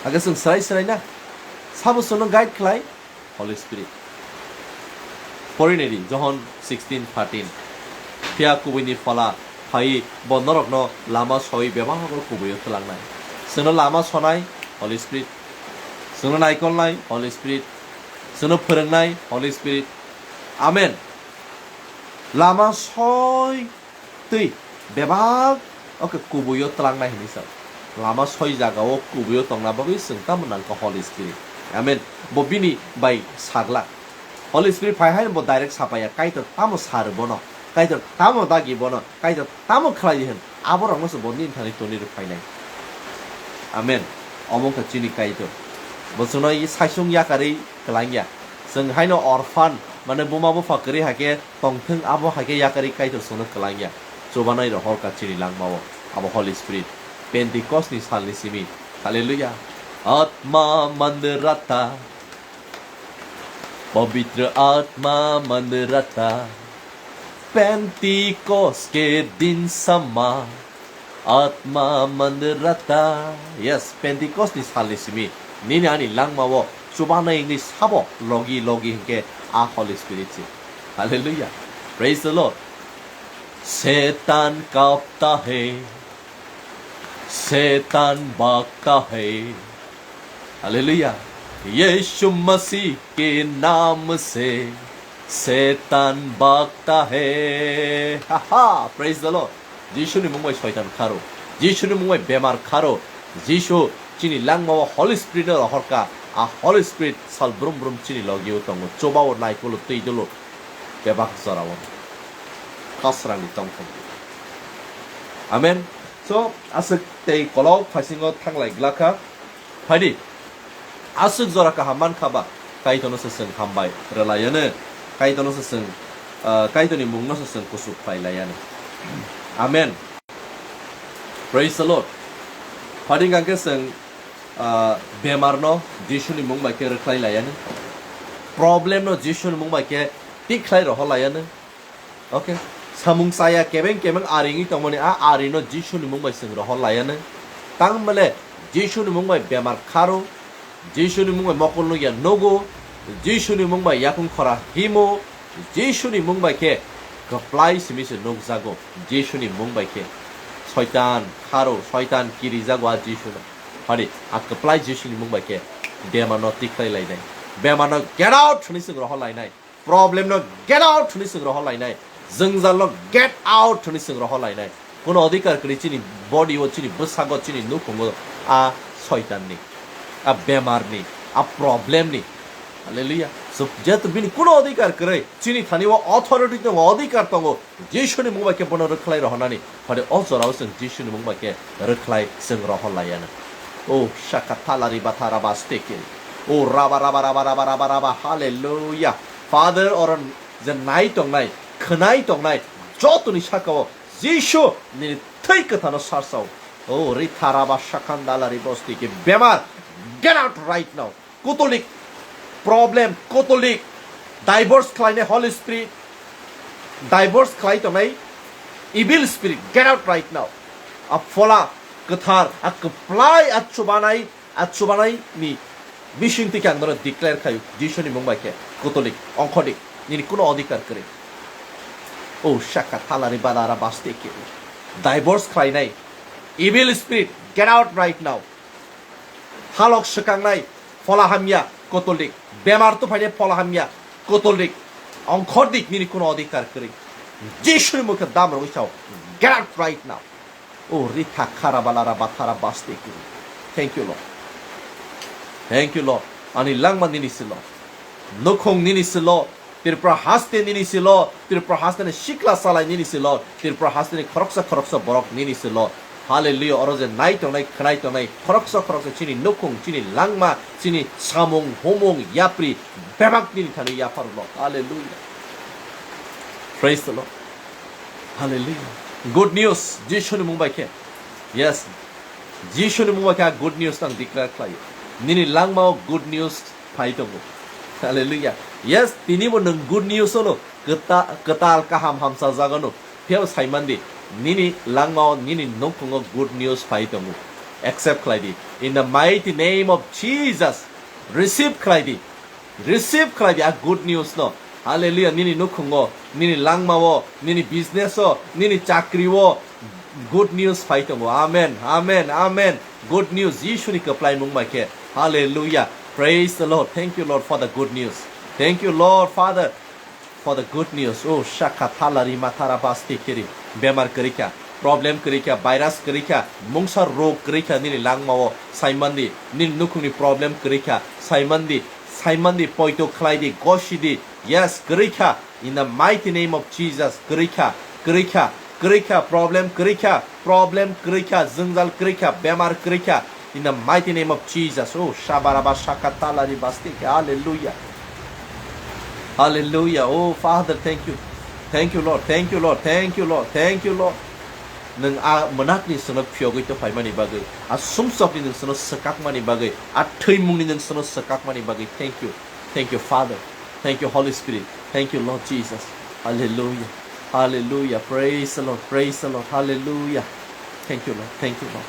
Age chwng swrai swrai na? Sabo chwngno guide khlai? Holy Spirit. Porinai di, Johon sixteen thirteen. Phiya kubuini Phola phaiwi bo norokno lama soi bebak hago kubuio twlangnai. Chwngno lama sonai Holy Spirit. Chwngno naikolnai Holy Spirit. Chwngno phwrwngnai Holy Spirit. Amen. Lama soi twi bebak oke kubuio tlangnai hinwi sa. Lama soi jagao kubuio tongna bagwi chwng tamo nangkha Holy Spirit. Amen. Bo bini bai saglak. Holy Spirit phai haino bo direct sapaiya, Kaitor tamo sa rw bono, Kaitor tamo dagi bono, Kaitor tamo khlai di hwn, aborokno se bo nini thani toni rw phainai. Amen. Omo wngkha chini Kaitor. Bo chwngno i saichung yakarwi kwlangya. Chwng haino orphan, mane buma bupha kwrwi hai khe tongthwng, abo hai khe yakarwi Kaitor chwngno kwlangya. Chubanai rohorkha chini langmao abo Holy Spirit. Pentecost ni salni simi. Hallelujah. Atma mandrata. Pabitra Atma mandrata. Pentecost ke din sama. Atma mandrata. Yes, Pentecost ni salni simi. Nini ani langmao chubanai wngwi sabo logi logi hinkhe a Holy Spirit se. Hallelujah. Praise the Lord. Setan kapta hai. Setan bhagta hai. Hallelujah. Yeshu Masih ke naam se Setan bhagta hai. Ha ha, praise the Lord. Jisu ni mung bai soitan kharo. Jisu ni mung bai bemar kharo. Jisu chini langmao Holy Spirit no rohorkha. A Holy Spirit sal brum brum chini logio tongo. Chobao naikolo twi dolo. Bebak jorao. Kasrang ni tongthong. Amen. So, aswk tei kolok phaisingo thanglai glakha. Phaidi. Aswk jora kaham mankha ba, Kaitorno se chwng hambai rwlaiyanw, Kaitorno se chwng, ah, Kaitorni mungno se chwng kuchuk khlai laiyanw. Amen. Praise the Lord. Phaidi hwnkhe chwng, ah, bemarno Jisuni mung bai khe rwkhlai laiyanw. Problemno Jisuni mung bai khe tik khlai rohor laiyanw. Okay. Samung chaya kebeng kebeng ari wngwi tongmani a arino Jisuni mung bai chwng rohor laiyanw. Tangmale Jisuni mung bai bemar kharo, Jisuni mung bai mokol nukya nugo, Jisuni mung bai yakung khora himo, Jisuni mung bai khe kwplai simi se nukjago, Jisuni mung bai khe soitan kharo, soitan kirijago a Jisuno. Hadi, a kwplai Jisuni mung bai khe bemarno tikhlai lainai, bemarno get out hwnwi chwng rohor lainai. Problem no get out hwnwi chwng rohor lainai. Jwngjal no get out hwnwi chwng rohor lainai. Kuno odhikar kwrwi chini body o, chini bwsago, chini nukhungo a soitan ni, a bemar ni, a problem ni. Hallelujah. So, jehetu bini kuno odhikar kwrwi, chini thani o authority tongo, odhikar tongo. Jisuni mung bai khe bono rwkhlai rohornani, hode o jorao chwng Jisuni mung bai khe rwkhlai chwng rohor laiyanw. O shaka thalari bathara basteke. O raba, raba, raba, raba, raba, raba. Hallelujah. Father, oro je nai tongnai, khwnai tongnai, jotoni sakao Jisu nini thwi kwthano sarsao. O ritha raba shakandala ribosteke. Bemar, get out right now. Kotolik problem, Kotolik divorce khlainai Holy Spirit, divorce khlai tongnai evil spirit, get out right now. A phola kwthar, a kwplai, a chubanai, a chubanai ni bising twi ang nono declare khayu, Jisuni mung bai khe Kotolik ongkhodik, nini kuno odhikar kwrwi. O shaka thalari badara basteke. Divorce khlainai evil spirit, get out right now. Halok swkangnai phola hamya Kotolik. Bemar tuphainai phola hamya Kotolik. Ongkhordik nini kuno odhikar kwrwi. Jisuni mung khe dam rwgwi sao. Get out right now. O ritha khara balara bathara baste kiri. Thank you, Lord. Thank you, Lord. Ani langma nini silo. Nukhung nini silo. Tripura haste nini silo, Tripura haste ni sikla salai nini silo, Tripura haste ni khoroksa khoroksa borok nini silo. Hallelujah, oro je nai tongnai, khwnai tongnai, khoroksa khoroksa chini nukhung, chini langma, chini samung, humung, yapri, bebak nini thani yapharulo. Hallelujah. Praise the Lord. Hallelujah. Good news, Jisuni mung bai khe. Yes. Jisuni mung bai khe good news tang declare khlai. Nini langmao good news phai tongo. Hallelujah. Yes, tini bo nwng good news ono. Kwta-, kwtal kaham hamsa jagano. Phiyao saimandi. Nini langmao, nini nukhungo good news phai tongo. Accept khlai di. In the mighty name of Jesus, receive khlai di. Receive khlai di a good news no. Hallelujah. Nini nukhungo, nini langmao, nini business o, nini chakri o, good news phai tongo. Amen, amen, amen. Good news, Jisuni kwplai mung bai khe. Hallelujah. Praise the Lord. Thank you, Lord, for the good news. Thank you, Lord, Father, for the good news. Oh, shaka thalari mathara basti kiri. Bemar kwrwikha, problem kwrwikha, virus kwrwikha, mungsa rog kwrwikha nini langmao. Saimandi, nini nukhungni problem kwrwikha. Saimandi, saimandi, poito khlaidi, gosidi. Yes, kwrwikha. In the mighty name of Jesus, kwrwikha, kwrwikha, kwrwikha, problem kwrwikha, problem kwrwikha, jwngjal kwrwikha, bemar kwrwikha. In the mighty name of Jesus. Oh, shabaraba shaka talari basti. Hallelujah. Hallelujah. Oh, Father, thank you. Thank you, Lord. Thank you, Lord. Thank you, Lord. Thank you, Lord. Nwng a mwnakni swnok phiyogwi to phaimani bagwi, a sumsokni nwng swnok swkakmani bagwi, a thwimungni nwng swnok swkakmani bagwi. Thank you. Thank you, Father. Thank you, Holy Spirit. Thank you, Lord Jesus. Hallelujah. Hallelujah. Praise the Lord. Praise the Lord. Hallelujah. Thank you, Lord. Thank you, Lord.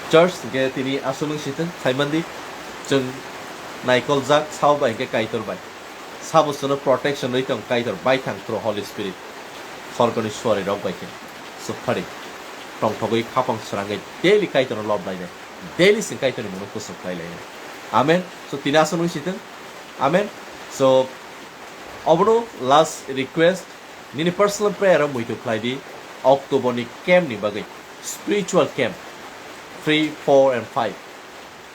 Church, hingke tini aswk nwng sitwng, saimandi, chwng naikoljak, sao bai hingke Kaitor bai. Sabo chwngno protection rwi tong Kaitor bai thang through Holy Spirit. Sorgoni suari rok bai khe. Swk phari. Tongthogwi khapang srangwi daily Kaitorno lob lainai. Daily chwng Kaitorni mungno kuchuk khlai lainai. Amen. So tini aswk nwng sitwng. Amen. So obono last request. Nini personal prayer o muitu khlai di. October ni camp ni bagwi. Spiritual camp. Three, four and five.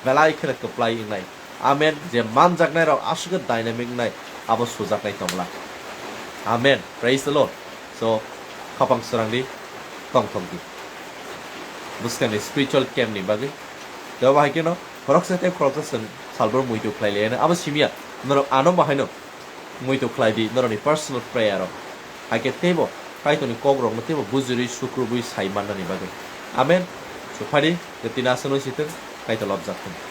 Belai kheno kwplai wngnai. Amen. Je manjaknai rok aswk dynamic wngnai, abo sujaknai tongla. Amen. Praise the Lord. So, khapang srang di, tongthok di. Bwskangni spiritual camp ni bagwi. Tei bahai kheno, khoroksa tei khoroksa chwng salbor muitu khlai laiyano. Abo simiya, norok ano bahaino muitu khlai di, norokni personal prayer o. Hai khe teibo Kaitorni kokrokno teibo bujirwi sukrubwi sai mannani bagwi. Amen. So, phadi, je tini aswk nwng sitwng, Kaitor lobjak thung.